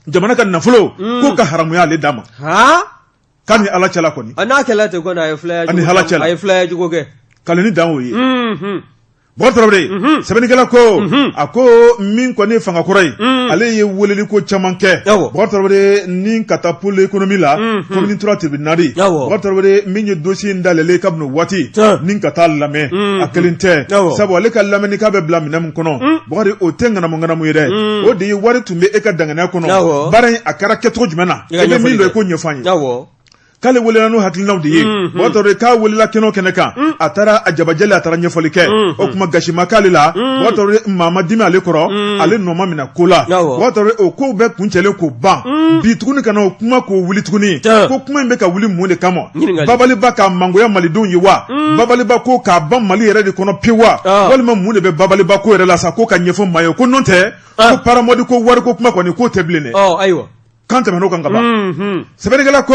jamana ka nafolo ko ka haramuya ale da ma. K'a ni Ala cɛla kɔni. A n'a kɛla ten kɔni, a ye filaya jugu. Ani Ala cɛla. A ye filaya jugu kɛ. Kaleni dan o ye. Bubakari Tarawele, sɛbɛnnikɛla ko, a ko min kɔni ye fanga kɔrɔ ye, ale ye weleli ko caman kɛ. Bubakari Tarawele, ni ka taa pôle économie la, commune 3 tribunal. Bubakari Tarawele, min ye dossier in dayɛlɛlen kabini o waati, ni ka taa lamɛn, a kelen tɛ. Sabu ale ka lamɛnni k'a bɛ bila minɛn min kɔnɔ, Bubakari, o tɛ ŋanamu ŋanamu ye dɛ. O de ye wari tun bɛ e ka danganiya kɔnɔ. Baara in a kɛra kɛcogo jumɛn na? I bɛ min dɔn, i k'o ɲɛfɔ an ye. K'ale welela n'o hakilinaw de ye. Bubakari Tarawele k'a welela kɛnɛ o kɛnɛ kan, a taara a jabajɛlen, a taara ɲɛfɔli kɛ. O tuma gasi ma k'ale la, Bubakari Tarawele, maa ma dimi ale kɔrɔ, ale nɔ ma minɛ ko la. Bubakari Tarawele, o kow bɛɛ kuncɛlen k'o ban, bi tuguni ka na o kuma k'o wuli tuguni, ko kuma in bɛ ka wuli mun de kama? Babaliba k'a mangoya malidenw ye wa? Babaliba ko k'a ban Mali yɛrɛ de kɔnɔ pewu wa? Walima mun de bɛ babaliba ko yɛrɛ la sa, k'o ka ɲɛfɔ maa ye? Ko n'o tɛ, ko paramɔdi ko wariko kuma kɔni, k'o tɛ bilen dɛ. Ayiwa. Kan tɛmɛn'o kan ka ban. Sɛbɛnnikɛla ko,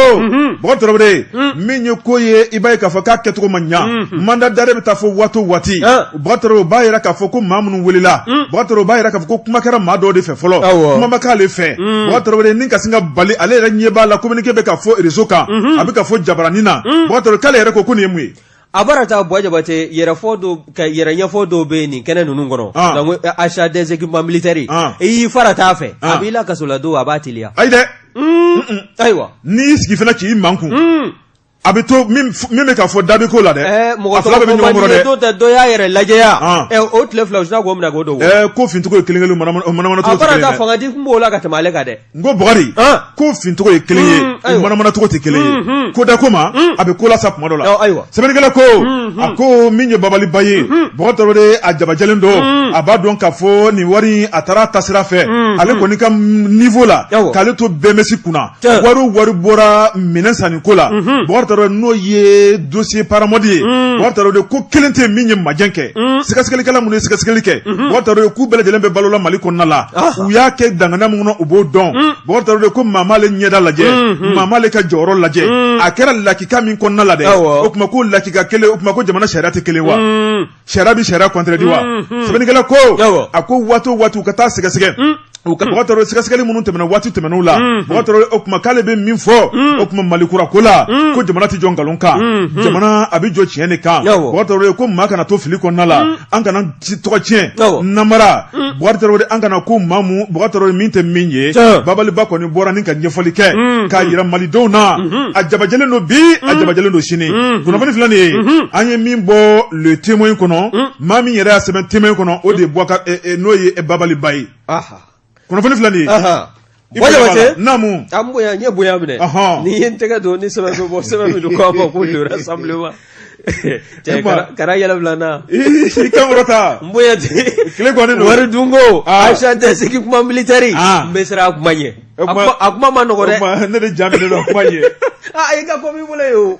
Bubakari Tarawele, min ye ko ye, i b'a ye k'a fɔ k'a kɛcogo ma ɲa. Mandat d'arrêt bɛ taa fɔ waati o waati, Bubakari Tarawele, o b'a yira k'a fɔ ko maa minnu welela, Bubakari Tarawele, o b'a yira k'a fɔ ko kuma kɛra maa dɔw de fɛ fɔlɔ, kuma ma k'ale fɛ. Bubakari Tarawele, ni ka sin ka bali, ale yɛrɛ ɲɛ b'a la communiqué bɛ ka fɔ réseau kan, a bɛ ka fɔ jabaranin na. Bubakari Tarawele, k'ale yɛrɛ ko ko nin ye mun ye? A bara taa Buwa Jabate, yɛrɛfɔ dɔw ka yɛrɛ ɲɛfɔ dɔw bɛ nin kɛnɛ ninnu kɔnɔ, donc achat des équipements militaires, i y'i fara t'a fɛ, a b'i la kaso la don, a b'a teliya. Ayi dɛ. Ayiwa. N'i y'i sigi fana k'i makun, a bɛ to min bɛ ka fɔ da bɛ ko la dɛ. Mɔgɔ fila bɛ ɲɔgɔn kɔrɔ dɛ. Dɔw tɛ, dɔ y'a yɛrɛ lajɛya, o tile 2 u sinna k'o minɛ k'o don. Ko fincogo ye kelen kelen, manamana cogo tɛ kelen ye dɛ. A bara taa fanga di kun b'o la ka tɛmɛ ale kan dɛ. N ko Bukari, ko fincogo ye kelen ye, u manamanacogo tɛ kelen ye. Ko da ko ma, a bɛ ko lasa kuma dɔ la. Ayiwa. Sɛbɛnnikɛla ko, a ko min ye babaliba ye, Bukari Tarawele, a jabajɛlen don, a b'a dɔn k'a fɔ nin wari in a taara taasira fɛ, ale kɔni ka niveau la, k'ale to BMS kunna, wari o wari bɔra minɛn sanni ko la, Bukari Tarawele, n'o ye dossier paramɔdi ye, Bukari Tarawele, ko kelen tɛ min ye majɛ kɛ. Sɛgɛsɛgɛlikɛla minnu ye sɛgɛsɛgɛli kɛ, Bukari Tarawele, k'u bɛɛ lajɛlen bɛ balo la Mali kɔnɔna la. U y'a kɛ dangana min kɔnɔ, u b'o dɔn. Bukari Tarawele ko maa m'ale ɲɛda lajɛ, maa m'ale ka jɔyɔrɔ lajɛ, a kɛra lakika min kɔnɔna la dɛ, o tuma ko lakika kelen, o tuma ko jamana sariya tɛ kelen wa? Sariya bɛ sariya contredit wa? Sɛbɛnnikɛla ko, a ko waati o waati u ka taa sɛgɛsɛgɛ, u ka Bukari Tarawele, sɛgɛsɛgɛli minnu tɛmɛna waati tɛmɛnenw la, Bukari Tarawele, o tuma k'ale bɛ min fɔ, o tuma Mali kura ko la, ko jamana tɛ jɔ nkalon kan, jamana a bɛ jɔ tiɲɛ de kan. Bukari Tarawele ko maa kana to fili kɔnɔna la, an kana tɔgɔ tiɲɛ, namara. Bukari Tarawele, an kana ko maa mu Bukari Tarawele min tɛ min ye. Babaliba kɔni bɔra ni ka ɲɛfɔli kɛ k'a yira malidenw na, a jabajɛlen don bi, a jabajɛlen don sini. Kunnafoni filɛ nin ye, an ye min bɔ Le Témoin kɔnɔ, maa min yɛrɛ y'a sɛbɛn Témoin kɔnɔ, o de ye Boubacar, n'o ye Babaliba ye. Kunnafoni filɛ nin ye. Buwa Jabate. Naamu. An bonya, n ye bonya minɛ. N'i ye n tɛgɛ don ni sɛbɛn bɛ bɔ, sɛbɛn min don k'a ma ko le rassemblement. Cɛ, kara yɛlɛ bila n na. I kan kɔrɔta. N bonya ten. Tile gannen don. Wari dunko. Achat des équipements militaires. N bɛ siran a kuma ɲɛ. A kuma ma nɔgɔ dɛ. Ne de ja minɛnen don a kuma ɲɛ. Aa, i ka ko b'i bolo yen o.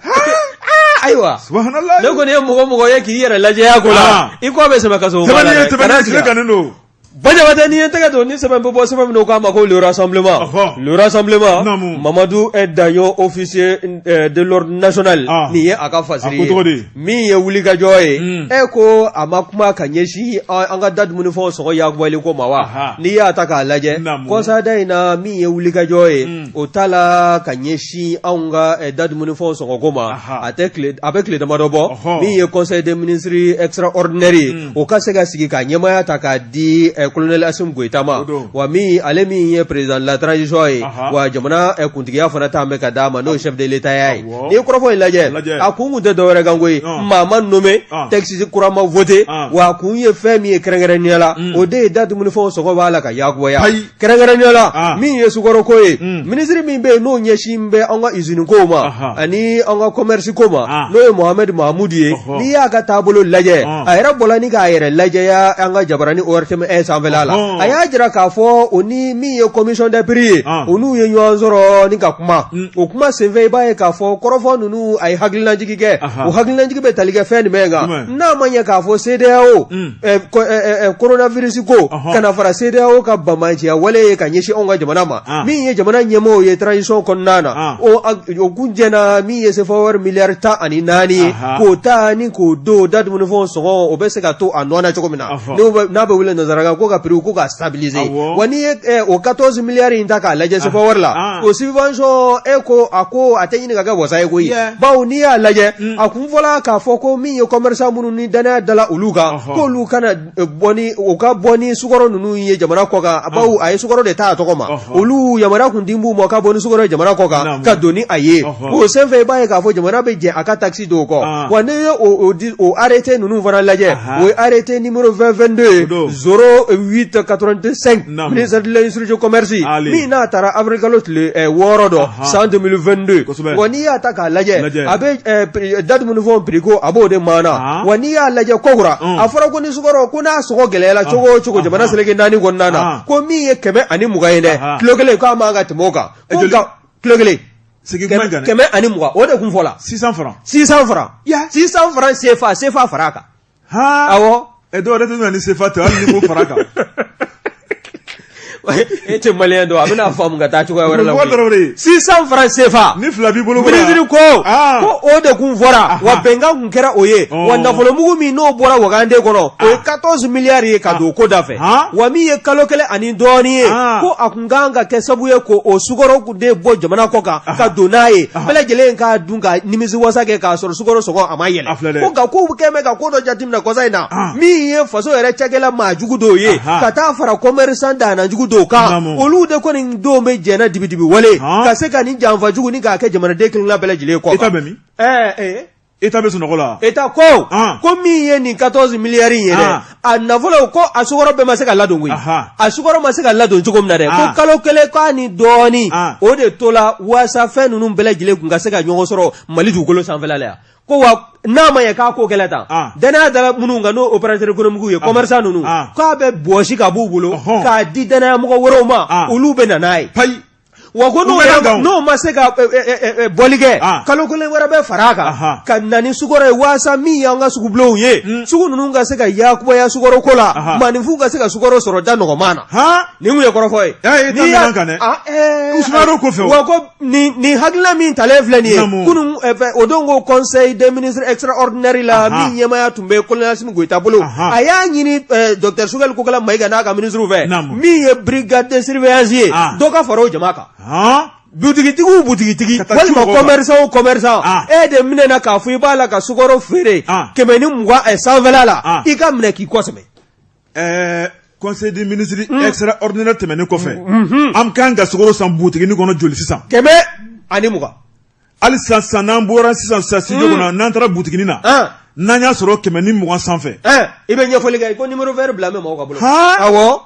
Ayiwa, subhanallah, ne kɔni ye mɔgɔ mɔgɔ ye k'i yɛrɛ lajɛya ko la, i kɔ bɛ sɛmɛ kaso. Sɛbɛnni ye tɛmɛni tile gannen don. Bajabate, n'i ye tɛgɛ don ni sɛbɛn bɛ bɔ, sɛbɛn min k'a ma ko le rassemblement, le rassemblement, Mamadu Daɲɔ, officier de l'ordre national, nin ye a ka fasiri ye. Min ye wulikajɔ ye, e ko a ma kuma ka ɲɛsin an ka da dumunifɛnw sɔngɔ yakubali ko ma wa? N'i y'a ta k'a lajɛ, kɔsada in na, min ye wulikajɔ ye, o ta la ka ɲɛsin anw ka da dumunifɛnw sɔngɔ ko ma, a tɛ a bɛ tile damadɔ bɔ, min ye conseil des ministres extraordinaire ye, o ka se ka sigi ka ɲɛmaaya ta k'a di colonel Assimi Goïta ma. Wa min ale min ye président de la transition ye, wa jamana kuntigiya fana t'an bɛ ka d'a ma, n'o ye chef de l'État ye. N'i ye kɔrɔfɔ in lajɛ, a kun tɛ dɔwɛrɛ kan koyi, maa ma nommé, texte kura ma voté. Wa a kun ye fɛn min ye kɛrɛnkɛrɛnnenya la, o de ye da dumunifɛnw sɔngɔ b'a la ka yakubaya, kɛrɛnkɛrɛnnenya la min ye sukaro ko ye. Minisiri min bɛ yen, n'o ɲɛsin bɛ an ka usine kow ma ani an ka commerce ko ma, n'o ye Mohamed Mahamudu ye, n'i y'a ka taabolo lajɛ, a yɛrɛ bɔla ni k'a yɛrɛ lajɛya an ka jabarani ORTM sanfɛla la. A y'a jira k'a fɔ o ni min ye commission des prix ye, o n'u ye ɲɔgɔn sɔrɔ ni ka kuma. O kuma senfɛ, i b'a ye k'a fɔ kɔrɔfɔ ninnu, a ye hakilinajigi kɛ. O hakilinajigi bɛ tali kɛ fɛn jumɛn kan? N'a ma ɲɛ k'a fɔ CEDEAO coronavirus ko kana fara CEDEAO ka banbaanciya wale ye ka ɲɛsin anw ka jamana ma, min ye jamana ɲɛmɔgɔw ye transition kɔnɔna na, o kun jɛna min ye CFA wari miliyari 14 ye, k'o ta ni k'o don da dumunifɛnw sɔngɔ, o bɛ se ka to a nɔ na cogo min na, n'a bɛ wele nansarakan ko ka prix ko ka stabiliser. Wa n'i ye o 14 miliyari in ta k'a lajɛ CFA wari la, o subvention, e ko a ko a tɛ ɲini ka kɛ wasa ye koyi, bawo n'i y'a lajɛ, a kun fɔla k'a fɔ ko min ye commerçant minnu ni danaya dala olu kan, k'olu kana bɔ ni u ka bɔ ni sukaro ninnu ye jamana kɔ kan, bawo a ye sukaro de ta a tɔgɔ ma. Olu yamaruya kun di b'u ma ka bɔ ni sukaro ye jamana kɔ kan ka don ni a ye. O senfɛ, i b'a ye k'a fɔ jamana bɛ jɛ a ka taxe don o kɔ. Wa n'i ye o arrêté ninnu fana lajɛ, o ye arrêté numéro 2022 08 85, ministère de l'industrie du commerce, min n'a taara avril kalo tile 6 dɔ san 2022. Wa n'i y'a ta k'a lajɛ, a bɛ da dumunifɛnw prix ko, a b'o de maana. Wa n'i y'a lajɛ kokura, a fɔra ko ni sukaro ko n'a sɔngɔ gɛlɛyara cogo o cogo jamana seleke naani kɔnɔna na, ko min ye 120 ye dɛ, kilo kelen, k'a man ka tɛmɛ o kan. Ko kilo kelen 120, o de kun fɔla. 600 francs. 600 francs, 600 francs CFA, CFA fara a kan. Awɔ. Ɛ, dɔw yɛrɛ tɛ na ni CFA tɛ, hali ni ko fara kan. E tɛ maliyɛn dɔn, a bɛna faamu ka taa cogoya wɛrɛ la. 600 francs CFA. Ni fila b'i bolo. Minisiri ko ko o de kun fɔra, wa bɛnkan kun kɛra o ye. Wa nafolomugu min n'o bɔra wagande kɔnɔ, o ye 14 miliyari ye ka don ko da fɛ. Wa min ye kalo kelen ani dɔɔnin ye, ko a kun kan ka kɛ sababu ye ko o sukaro de bɔ jamana kɔ kan ka don n'a ye, bɛɛ lajɛlen k'a dun ka nimisi wasa kɛ, k'a sɔrɔ sukaro sɔngɔ a ma yɛlɛ. Ko nka k'u kɛn bɛ ka ko dɔ jateminɛ kɔsa in na, min ye faso yɛrɛ cakɛla maa jugu dɔw ye, ka taa fara commerçant danna jugu dɔw kan, olu de kɔni don bɛ jɛnna dibidibi wale ka se ka nin janfa jugu ni k'a kɛ jamanaden kelenna bɛɛ lajɛlen kɔ. État bɛ min? État bɛ sunɔgɔ la. État ko ko min ye nin 14 miliyari in ye dɛ, a nafolo ko a sukaro bɛɛ ma se ka ladon koyi. A sukaro ma se ka ladon cogo min na dɛ, ko kalo kelen k'a ni dɔɔnin, o de tola waasa fɛn ninnu bɛɛ lajɛlen kun ka se ka ɲɔgɔn sɔrɔ Mali dugukolo sanfɛla la yan. Ko wa n'a ma ɲɛ k'a ko kɛlɛ tan, danaya dala minnu kan, n'o opérateur économique ye, commerçant ninnu, k'a bɛ bɔsi ka b'u bolo k'a di danaya mɔgɔ wɛrɛw ma, olu bɛ na n'a ye. Wa ko n'o ma se ka bɔli kɛ, kalo kelen wɛrɛ bɛ fara a kan ka na ni sukaro ye, waasa min y'an ka sugubulonw ye, sugu ninnu ka se ka yakubaya sukaro ko la, maaninfinw ka se ka sukaro sɔrɔ da nɔgɔman na. Nin kun ye kɔrɔfɔ ye. Wa ko nin hakilina min talen filɛ nin ye kunun, o don ko conseil des ministres extraordinaire la, min ɲɛmaaya tun bɛ colonel Assimi Goïta bolo, a y'a ɲini docteur Choguel Kokalla Maïga n'a ka ministre fɛ, min ye brigade de surveillance ye, dɔ ka fara o jama kan. Butigitigiw, butigitigi, walima commerçant o commerçant, e de minɛna k'a fɔ i b'a la ka sukaro feere 120 sanfɛla la, i ka minɛ k'i kɔsɛmɛ. Conseil des ministres extraordinaire tɛmɛnen kɔfɛ, an kan ka sukaro san butiginin kɔnɔ joli sisan? 120. Hali sisan sisan, n'an bɔra sisan sisan studio kɔnɔ, n'an taara butiginin na, n'an y'a sɔrɔ 120 sanfɛ. I bɛ ɲɛfɔli kɛ ko numéro vert bila bɛ maaw ka bolo. Awɔ.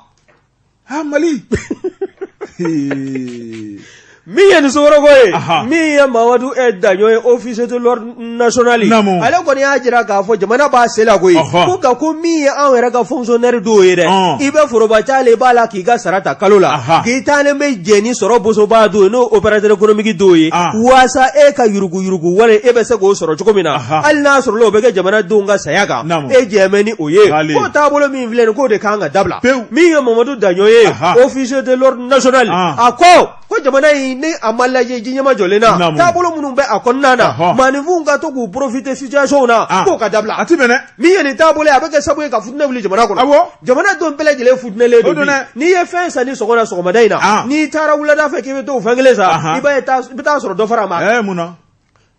Ha, Mali. Min ye nin sokɔrɔko ye min ye Mamadu Daɲɔ ye officier de l'ordre national ale kɔni y'a jira k'a fɔ jamana b'a sen la koyi ko nka ko min ye anw yɛrɛ ka fonctionnaire dɔw ye dɛ i bɛ foroba ca i b'a la k'i ka sara ta kalo la k'i taalen bɛ jɛ ni sɔrɔ bosobaa dɔw ye n'o opérateur économique dɔw ye waasa e ka yuruguyurugu wari e bɛ se k'o sɔrɔ cogo min na hali n'a sɔrɔla o bɛ kɛ jamanadenw ka saya kan e jɛn bɛ ni o ye k'o taabolo min filɛ nin k'o de kan ka dabila min ye Mamadu Daɲɔ ye officier de l'ordre national a ko ko jamana in ni a ma lajɛ ji ɲɛmajɔlen na taabolo minnu bɛ a kɔnɔna na maaninfinw ka to k'u profiter situation na k'o ka dabila a tɛ bɛn dɛ min ye nin taabolo ye a bɛ kɛ sababu ye ka futinɛ wuli jamana kɔnɔ awɔ jamana denw bɛɛ lajɛlen futinɛlen don bi n'i ye fɛn san ni sɔngɔ na sɔgɔmada in na n'i taara wulada fɛ k'i bɛ t'o fɛn kelen san i b'a ye i bɛ taa sɔrɔ dɔ fara a ma mun na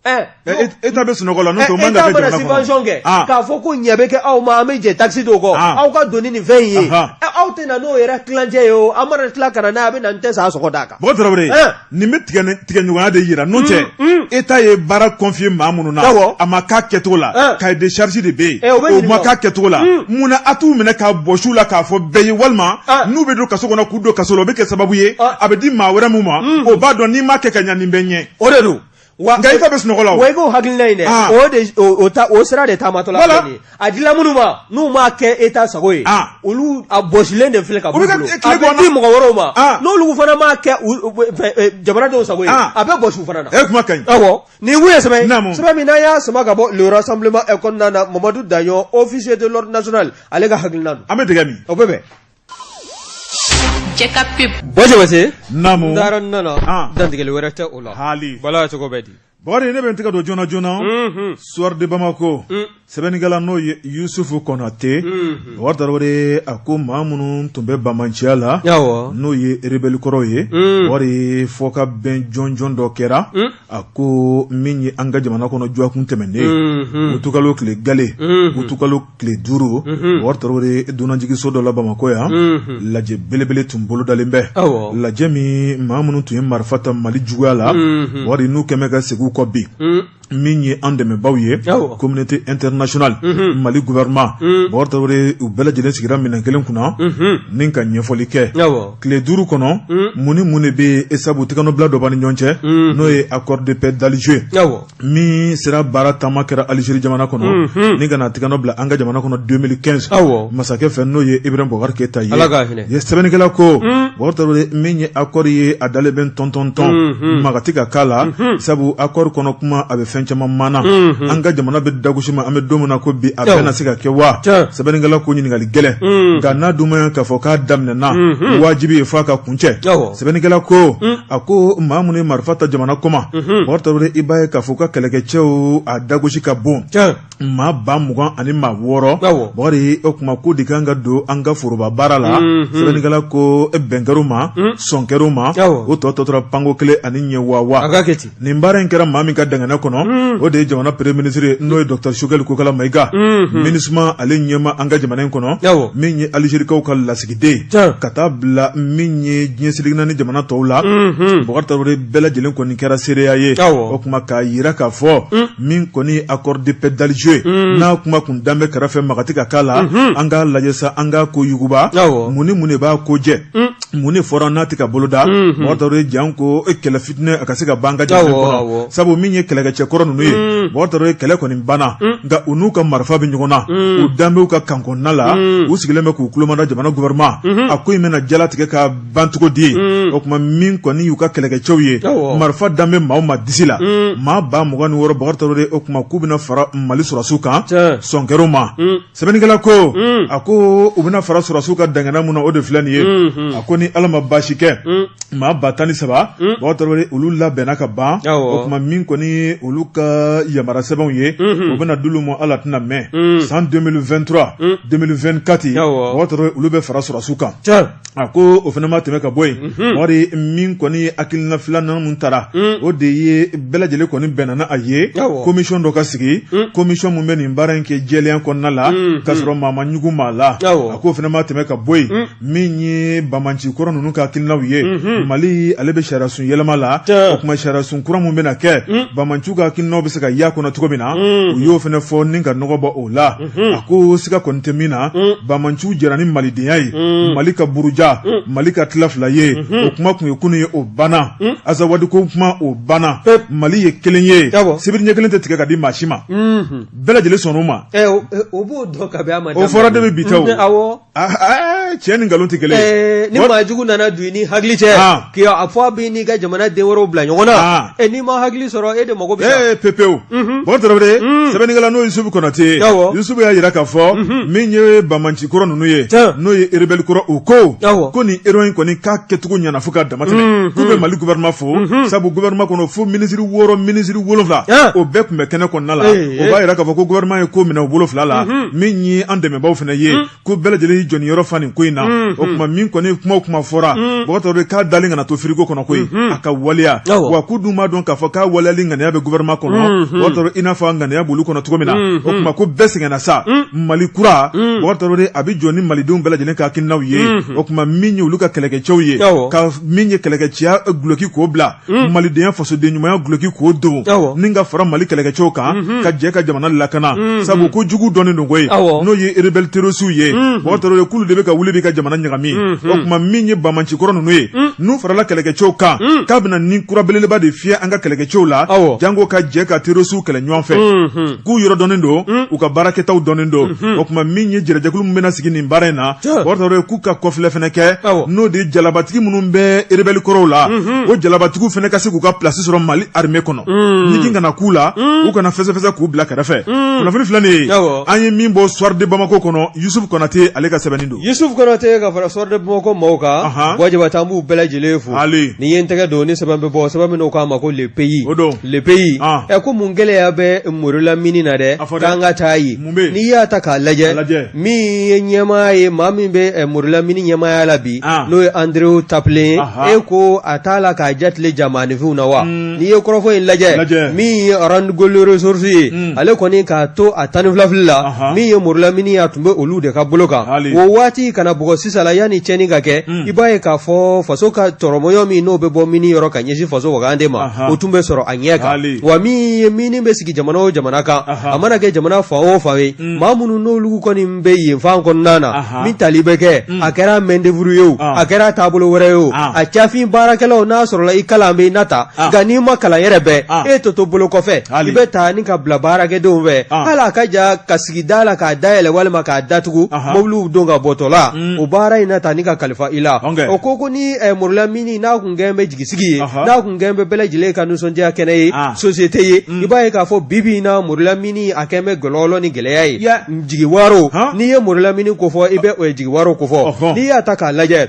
État bɛ sunɔgɔ la n'o tɛ o man ka kɛ jamana kɔnɔ. État mana subvention kɛ k'a fɔ ko ɲɛ bɛ kɛ aw ma an bɛ jɛ taxe dɔw kɔ aw ka don ni nin fɛn in ye aw tɛ na n'o yɛrɛ tilancɛ ye o an mana tila ka na n'a ye a bɛ na n tɛ sa sɔngɔ d'a kan. Bɔkari Tarawele nin bɛ tigɛɲɔgɔnya de jira n'o tɛ État ye baara confier maa minnu na a ma k'a kɛcogo la cahier de charge de bɛ yen o ma k'a kɛcogo la munna a t'u minɛ k'a bɔsi u la k'a fɔ bɛɛ ye walima n'u bɛ don kaso kɔnɔ k'u don kaso la o bɛ kɛ sababu ye a bɛ di maa wɛrɛ min ma o b'a dɔn n'i m'a kɛ ka ɲɛ nin bɛ ɲɛ. O de don. Wa nka État bɛ sunɔgɔ la wa i k'o hakilina in dɛ o de o ta o sira de taamatɔla filɛ nin ye a dila minnu ma n'u m'a kɛ État sago ye olu a bɔsilen de filɛ ka b'u bolo a bɛ di mɔgɔ wɛrɛw ma n'olu fana m'a kɛ jamanadenw sago ye a bɛ bɔsi u fana na. E kuma ka ɲi. Awɔ nin kun ye sɛbɛn ye sɛbɛn min n'an y'a sama ka bɔ le rassemblement kɔnɔna na Mamadu Daɲɔ officier de l'ordre national ale ka hakilina don. An bɛ dɛgɛ min. O bɛ bɛn. Cɛ ka pub. Bɔ Jabate. Naamu. N taara n nana. Dantigɛli wɛrɛ tɛ o la. Haali. Bala cogo bɛ di. Bakari ne bɛ n tɛgɛ don joona joona. Unhun. Soir de Bamako. Un. Sɛbɛnnikɛla n'o ye Yusufu Kɔnate. Unhun. Bakari Tarawele a ko maa minnu tun bɛ banbaanciya la. Awɔ. N'o ye rebelle kɔrɔw ye. Un. Bakari fɔkabɛn jɔnjɔn dɔ kɛra. Un. A ko min ye an ka jamana kɔnɔ dɔgɔkun tɛmɛnen. Utukalo tile gale. Utukalo tile 5 Bakari Tarawele dunanjiginso dɔ la Bamakɔ yan lajɛ belebele tun bolodalen bɛ lajɛ min maa minnu tun ye marifa ta Mali juguya la Bakari n'u kɛmɛ ka segin u kɔ bi min ye an dɛmɛbaaw ye communauté internationale Mali gouvernement Bakari Tarawele u bɛɛ lajɛlen sigira minɛn kelen kunna ni ka ɲɛfɔli kɛ tile 5 kɔnɔ mun ni mun de bɛ yen sabu tɛgɛnɔbila dɔ b'an ni ɲɔgɔn cɛ n'o ye accord de paix d'Alger min sera baara taama kɛra Algérie jamana kɔnɔ ni ka na tɛgɛnɔ bila an ka jamana kɔnɔ 2015 masakɛ fɛ n'o ye Ibrahim Boubacar Keita ye ye sɛbɛnnikɛla ko Bakari Tarawele min ye accord ye a dalen bɛ tɔntɔntɔn maga tɛ ka k'a la sabu accord kɔnɔ kuma a bɛ fɛn caman maana an ka jamana bɛ dagosi ma an bɛ don min na ko bi a bɛna se ka kɛ wa sɛbɛnnikɛla ko ɲininkali gɛlɛn nka n'a dun ma k'a fɔ k'a daminɛna wajibi ye f'a ka kuncɛ sɛbɛnnikɛla ko a ko maa minnu ye marifa ta jamana kɔma Bakari Tarawele i b'a ye k'a fɔ u ka kɛlɛkɛcɛw a dagosi ka bon maa 20 ani maa 6 Bakari o tuma ko de kan ka don an ka foroba baara la sɛbɛnnikɛla ko bɛn kɛr'u ma sɔn kɛr'u ma o tɔ tora panko kelen ani ɲɛ wawa nin baara in kɛra maa min ka danganiya kɔnɔ o de ye jamana premier ministre n'o ye docteur Choguel Kokala Mayiga MINUSMA ale ɲɛmaa an ka jamana in kɔnɔ min ye Alizerikaw ka lasigiden ka taa bila min ye diɲɛ seleke naani jamana tɔw la Bakari Tarawele bɛɛ lajɛlen kɔni kɛra seereya ye o tuma k'a jira k'a fɔ min kɔni accord de paix d'Alger n'a kuma kun dan bɛ kɛrɛfɛ maga tɛ ka k'a la an k'a lajɛ sa an k'a ko yuguba mun ni mun de b'a ko jɛ mun de fɔra n'a tɛ ka boloda Bakari Tarawele janko kɛlɛ fitinɛ a ka se ka ban an ka jamana kɔnɔ sabu min ye kɛlɛkɛcɛ kɔrɔ ninnu ye Bakari Tarawele kɛlɛ kɔni banna nka u n'u ka marifa bɛ ɲɔgɔn na u dan bɛ u ka kan kɔnɔna la u sigilen bɛ k'u tulomada jamana gouvernement a ko in bɛna jalatigɛ ka ban cogo di o tuma min kɔni y'u ka kɛlɛkɛcɛw ye marifa dan bɛ maaw ma disi la maa 26 Bakari Tarawele o tuma k'u bɛna fara Mali sɔrɔdasiw kan sɔn kɛr'u ma Sɛbɛnnikɛla ko a ko u bɛna fara sɔrɔdasiw kan dangana mun na o de filɛ nin ye a ko ni Ala ma baasi kɛ maa 13 Bakari Tarawele olu labɛnna ka ban o tuma min kɔni olu ka yamara sɛbɛnw ye o bɛna d'olu ma Ala tɛna mɛn san 2023 2024 Bakari Tarawele olu bɛ fara sɔrɔdasiw kan a ko o fana ma tɛmɛ ka bɔ yen Bakari min kɔni ye hakilina filanan mun tara o de ye bɛɛ lajɛlen kɔni bɛnna n'a ye commission dɔ ka sigi commission commission min bɛ nin baara in kɛ jɛlenya kɔnɔna la k'a sɔrɔ maa ma ɲugun maa la, a k'o fana ma tɛmɛ ka bɔ yen. Min ye banbaanci kɔrɔ ninnu ka hakilinaw ye, Mali ale bɛ sariyasun yɛlɛma la, o tuma sariyasun kura min bɛna kɛ, banbaanciw ka hakilinaw bɛ se ka y'a kɔnɔ cogo min na, u y'o fana fɔ ni ka nɔgɔ bɔ o la. A ko siga kɔni tɛ min na, banbaanciw jɛra ni malidenya ye, Mali ka buruja, Mali ka tila fila ye, o kuma tun ye kunun ye, o banna. Azawadi ko kuma, o banna. Mali ye kelen ye, sibiri ɲɛ kelen tɛ tigɛ ka di maa si ma. Bɛɛ lajɛlen sɔnn'o ma. O b'o dɔn kabi a ma. O fɔra de bi tɛ. Cɛ ni nkalon tɛ kelen ye. Ni maa jugu nana don i ni hakili cɛ, k'a fɔ a b'i n'i ka jamana den wɛrɛw bila ɲɔgɔn na, n'i ma hakili sɔrɔ, e de mago bɛ sa. Pepewu. Bɔkari Tarawele, sɛbɛnnikɛla n'o ye Yusufu Konate ye, Yusufu y'a jira k'a fɔ min ye banbaanci kɔrɔ ninnu ye, n'o ye rebelle kɔrɔ, u ko nin réunion in kɔni k'a kɛcogo ɲɛna fo ka dama tɛmɛ, k'u bɛ Mali gouvernement fo, sabu gouvernement kɔnɔ fo minisiri 6, minisiri 7, o bɛɛ tun bɛ kɛnɛ kɔnɔna la. O b'a jira k'a fɔ ko gouvernement ye ko minɛ u bolo fila la. Min ye an dɛmɛbaaw fana ye, ko bɛɛ lajɛlen y'i jɔniyɔrɔ fa nin ko in na. O tuma min kɔni kuma o kuma fɔra, Bɔkari Tarawele, k'a dalen kana to frigo kɔnɔ koyi, a ka waleya. Wa k'u dun b'a dɔn k'a fɔ k'a waleyali ŋaniya bɛ gouvernement kɔnɔ, Bɔkari Tarawele, i n'a fɔ a ŋaniya b'olu kɔnɔ cogo min na. O tuma ko bɛɛ sɛgɛnna sa, Mali kura, Bɔkari Tarawele, a bɛ jɔ ni malidenw bɛɛ lajɛlen ka hakilinaw ye. O tuma min ye olu ka kɛlɛkɛcɛw ye, ka min ye kɛlɛkɛcɛya duloki k'o bila, malidenya fasoden ɲumanya duloki k'o don, ni ka fara Mali kɛlɛkɛcɛw kan ka jɛ ka jamana lakana, sabu ko jugu dɔnnen don koyi, n'o ye rebelle terroristew ye. Bɔkari Tarawele, k'olu de bɛ ka wuli bi ka jamana ɲagami. O tuma min ye banbaanci kɔrɔ ninnu ye, n'u farala kɛlɛkɛcɛw kan, k'a bɛna ni kura belebeleba de fiyɛ an ka kɛlɛkɛcɛw la, janko ka jɛ ka terroristew kɛlɛ ɲɔgɔn fɛ, k'u yɔrɔ dɔnnen don, u ka baarakɛtaw dɔnnen don. O tuma min ye jɛrɛjɛkulu min bɛna sigi nin baara in na, Bɔkari Tarawele, k'u ka kɔfilɛ fana kɛ, n'o de ye jalabatigi minnu bɛ rebelle kɔrɔw la, o jalabatigiw fana ka se k'u ka place sɔrɔ Mali armée kɔnɔ, ɲigin kana k'u la, u kana fɛsɛfɛsɛ k'u bila kɛrɛfɛ. Kunnafoni filɛ nin ye, an ye min bɔ Soir de Bamako kɔnɔ, Yusuf Konate ale ka sɛbɛnni don. Yusuf Konate ka fara Soir de Bamako maaw kan, Buwa Jabate, an b'u bɛɛ lajɛlen fo. Ni ye n tɛgɛ don ni sɛbɛn bɛ bɔ, sɛbɛn min n'u k'a ma ko Le Pays, o don Le Pays, ɛ ko mun gɛlɛya bɛ Morila mini na dɛ, k'an ka taa yen. N'i y'a ta k'a lajɛ, min ye ɲɛmaa ye, maa min bɛ Morila mini ɲɛmaaya la bi, n'o ye Andrew Taplin ye, e ko a t'a la k'a ja tile ja maaninfinw na wa? N'i ye kɔrɔfɔ in lajɛ, min ye Randgold Resources ye, ale kɔni k'a to a 12 fili la, min ye Morila mini ye, a tun bɛ olu de ka bolo kan o waati ka na bugɔ sisan la. Yanni tiɲɛni ka kɛ, i b'a ye k'a fɔ faso ka tɔrɔmɔɲɔ min n'o bɛ bɔ mini yɔrɔ ka ɲɛsin faso wagande ma, o tun bɛ sɔrɔ a ɲɛ kan. Wa min ye mini bɛ sigi jamana o jamana kan, a mana kɛ jamana fan o fan ye, maa minnu n'olu kɔni bɛ yen fan kɔnɔna na, min tali bɛ kɛ, a kɛra main d'œuvre ye o, a kɛra taabolo wɛrɛ ye o, a cafin baarakɛlaw, n'a sɔrɔla i kalan bɛ i na ta, nka n'i ma kalan yɛrɛ bɛɛ, e tɛ to bolo kɔfɛ, i bɛ taa ni ka bila baarakɛdenw fɛ, hali a ka ja ka sigi da la k'a dayɛlɛ walima k'a datugu, mobiliw don ka bɔtɔ la, o baara in na ta ni ka kalifa i la. O ko ni Morila mini n'a kun kɛn bɛ jigisigi ye, n'a kun kɛn bɛ bɛɛ lajɛlen ka nisɔndiya kɛnɛ ye, société ye, i b'a ye k'a fɔ bi bi in na Morila mini a kɛn bɛ gɔlɔlɔ ni gɛlɛya ye, jigiwaro. N'i ye Morila mini kofɔ, i bɛ jigiwaro kofɔ. N'i y'a ta k'a lajɛ,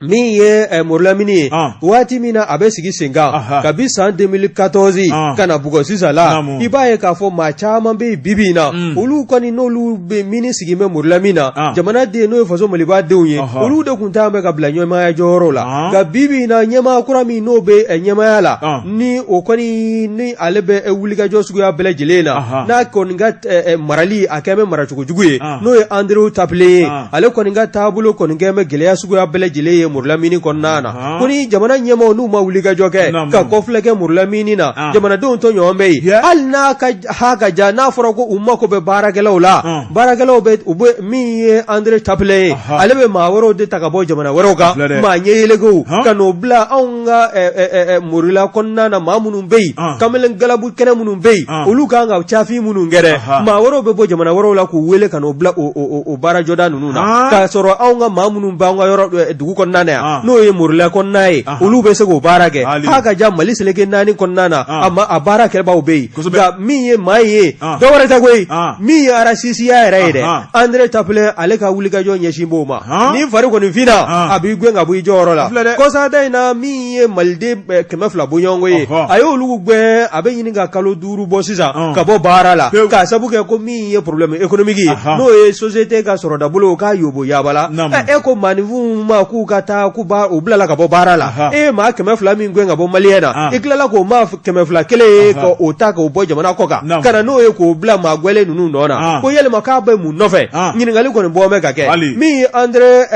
min ye Morila mini ye, waati min na a bɛ sigi sen kan kabi san 2014 ka na bugɔ sisan la, i b'a ye k'a fɔ maa caman bɛ yen bi bi in na, olu kɔni n'olu bɛ mini sigi bɛ Morila min na, jamana den n'o ye faso Maliba denw ye, olu de tun t'an bɛ ka bila ɲɛmaaya jɔyɔrɔ la. Nka bi bi in na, ɲɛmaa kura min n'o bɛ ɲɛmaaya la, ni o kɔni ni ale bɛ wulikajɔ suguya bɛɛ lajɛlen na, n'a kɔni ka marali a kɛn bɛ maracogo jugu ye, n'o ye Andrew Taplin ye, ale kɔni ka taabolo kɔni kɛn bɛ gɛlɛya suguya bɛɛ lajɛlen ye Morila mini kɔnɔna na. Ko ni jamana ɲɛmaaw n'u ma wulikajɔ kɛ ka kɔfilɛ kɛ Morila mini na, jamanadenw tɔɲɔgɔn bɛ yen, hali n'a ka ha ka ja n'a fɔra ko u mako bɛ baarakɛlaw la, baarakɛlaw bɛ u bɛ min ye André Taplin ye, ale bɛ maa wɛrɛw de ta ka bɔ jamana wɛrɛw kan, maa ɲɛ yelekew, ka n'o bila anw ka Morila kɔnɔna na. Maa minnu bɛ yen, kamalen galabu kɛnɛ minnu bɛ yen, olu kan ka cafin minnu kɛ dɛ, maa wɛrɛw bɛ bɔ jamana wɛrɛw la k'u wele ka n'o bila o baarajɔda ninnu na, k'a sɔrɔ anw ka maa minnu b'an ka yɔrɔ dugu kɔnɔna na yan, n'o ye Morila kɔnɔna ye, olu bɛ se k'o baara kɛ. Ha ka ja Mali seleke naani kɔnɔna na, a ma a baarakɛbaaw bɛ yen. Nka min ye maa ye, dɔ wɛrɛ tɛ koyi, min ye arasisiya yɛrɛ ye dɛ, André Taplin ale ka wulikajɔ ɲɛsin b'o ma. Ni fari kɔni finna, a b'i gɛn ka bɔ i jɔyɔrɔ la. Kɔsada in na, min ye maliden 200 bɔɲɔgɔnko ye, a ye olu gɛn, a bɛ ɲini ka kalo 5 bɔ sisan ka bɔ baara la, k'a sabu kɛ ko min ye problème économique ye, n'o ye société ka sɔrɔdabolo k'a yobo yabala. E ko maaninfinw ma k'u ka taa ko u bilala ka bɔ baara la, e ye maa 200 min gɛn ka bɔ Malien na, i tilala k'o maa 200 kelen ye ka o ta k'o bɔ jamana kɔ kan, ka na n'o ye k'o bila maa gɛnlen ninnu nɔ na, ko yalima k'a bɛ mun nɔfɛ? Ɲininkali kɔni bɔ bɛ ka kɛ. Min ye André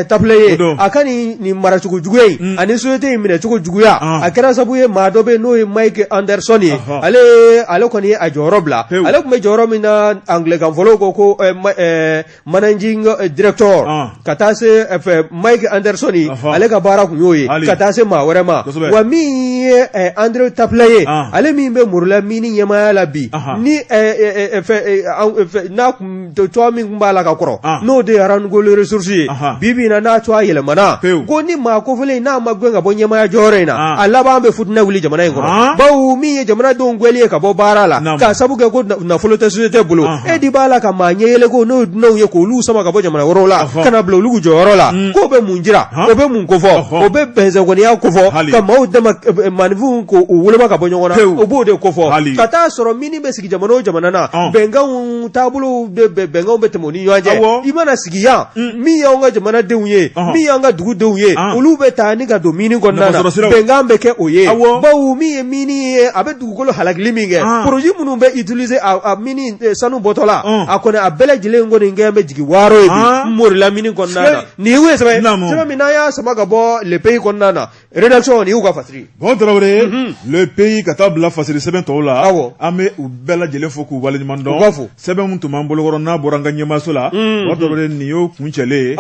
Tappelin ye, a ka nin maracogo juguya in ani société in minɛcogo juguya, a kɛra sababu ye maa dɔ bɛ yen n'o ye Mike Anderson ye, ale kɔni ye a jɔyɔrɔ bila. Ale tun bɛ jɔyɔrɔ min na, anglais-kan fɔlaw ko managing director, ka taa se Mike Anderson, ale ka baara tun y'o ye, ka taa se maa wɛrɛ ma. Wa min ye André Tappelin ye, ale min bɛ Morila mine ɲɛmaaya la bi, ni n'a tɔgɔ min tun b'a la ka kɔrɔ, n'o de ye Randgold Resources ye, bi bi in na n'a tɔgɔ yɛlɛmana, ko ni maa kofɔlen n'a ma gɛn ka bɔ ɲɛmaaya jɔyɔrɔ in na, a laban bɛ futinɛ wuli jamana in kɔnɔ, bawo min ye jamanadenw gɛnli ye ka bɔ baara la k'a sabu kɛ ko nafolo tɛ société bolo, e di b'a la ka maa ɲɛ yɛlɛ ko n'o ye dunanw ye k'olu sama ka bɔ jamana wɛrɛw la ka na bila olu jɔyɔrɔ la, k'o bɛ mun jira? O bɛ mun kofɔ? O bɛ bɛnsɛnkɔniya kofɔ, ka maaw dama maaninfinw k'u woloma ka bɔ ɲɔgɔn na, o b'o de kofɔ. Ka taa sɔrɔ mine bɛ sigi jamana o jamana na, bɛnkanw taabolow de bɛnkanw bɛ tɛmɛ u ni ɲɔgɔn cɛ. I mana sigi yan, min y'anw ka jamanadenw ye, min y'an ka dugudenw ye, olu bɛ taa ni ka don mine kɔnɔna na, bɛnkan bɛ kɛ o ye, bawo min ye mine ye, a bɛ dugukolo halakili min kɛ, produit minnu bɛ utiliser a mine sanu bɔtɔ la, a kɔni a bɛɛ lajɛlen kɔni kɛ bɛ jigin waaro ye bi Morila mine kɔnɔna na. Nin ye sɛbɛn sɛbɛn min n'an y'a sama ka bɔ Le Pays kɔnɔna na, rédaction, nin y'u ka fasiri. Bon Tarawele, Le Pays ka taa bila fasiri sɛbɛn tɔw la, an bɛ u bɛɛ lajɛlen fo k'u waleɲuman dɔn. Sɛbɛn min tun b'an bolokɔrɔ n'a bɔra an ka ɲɛmaaso la, Tarawele, nin y'o kuncɛlen ye.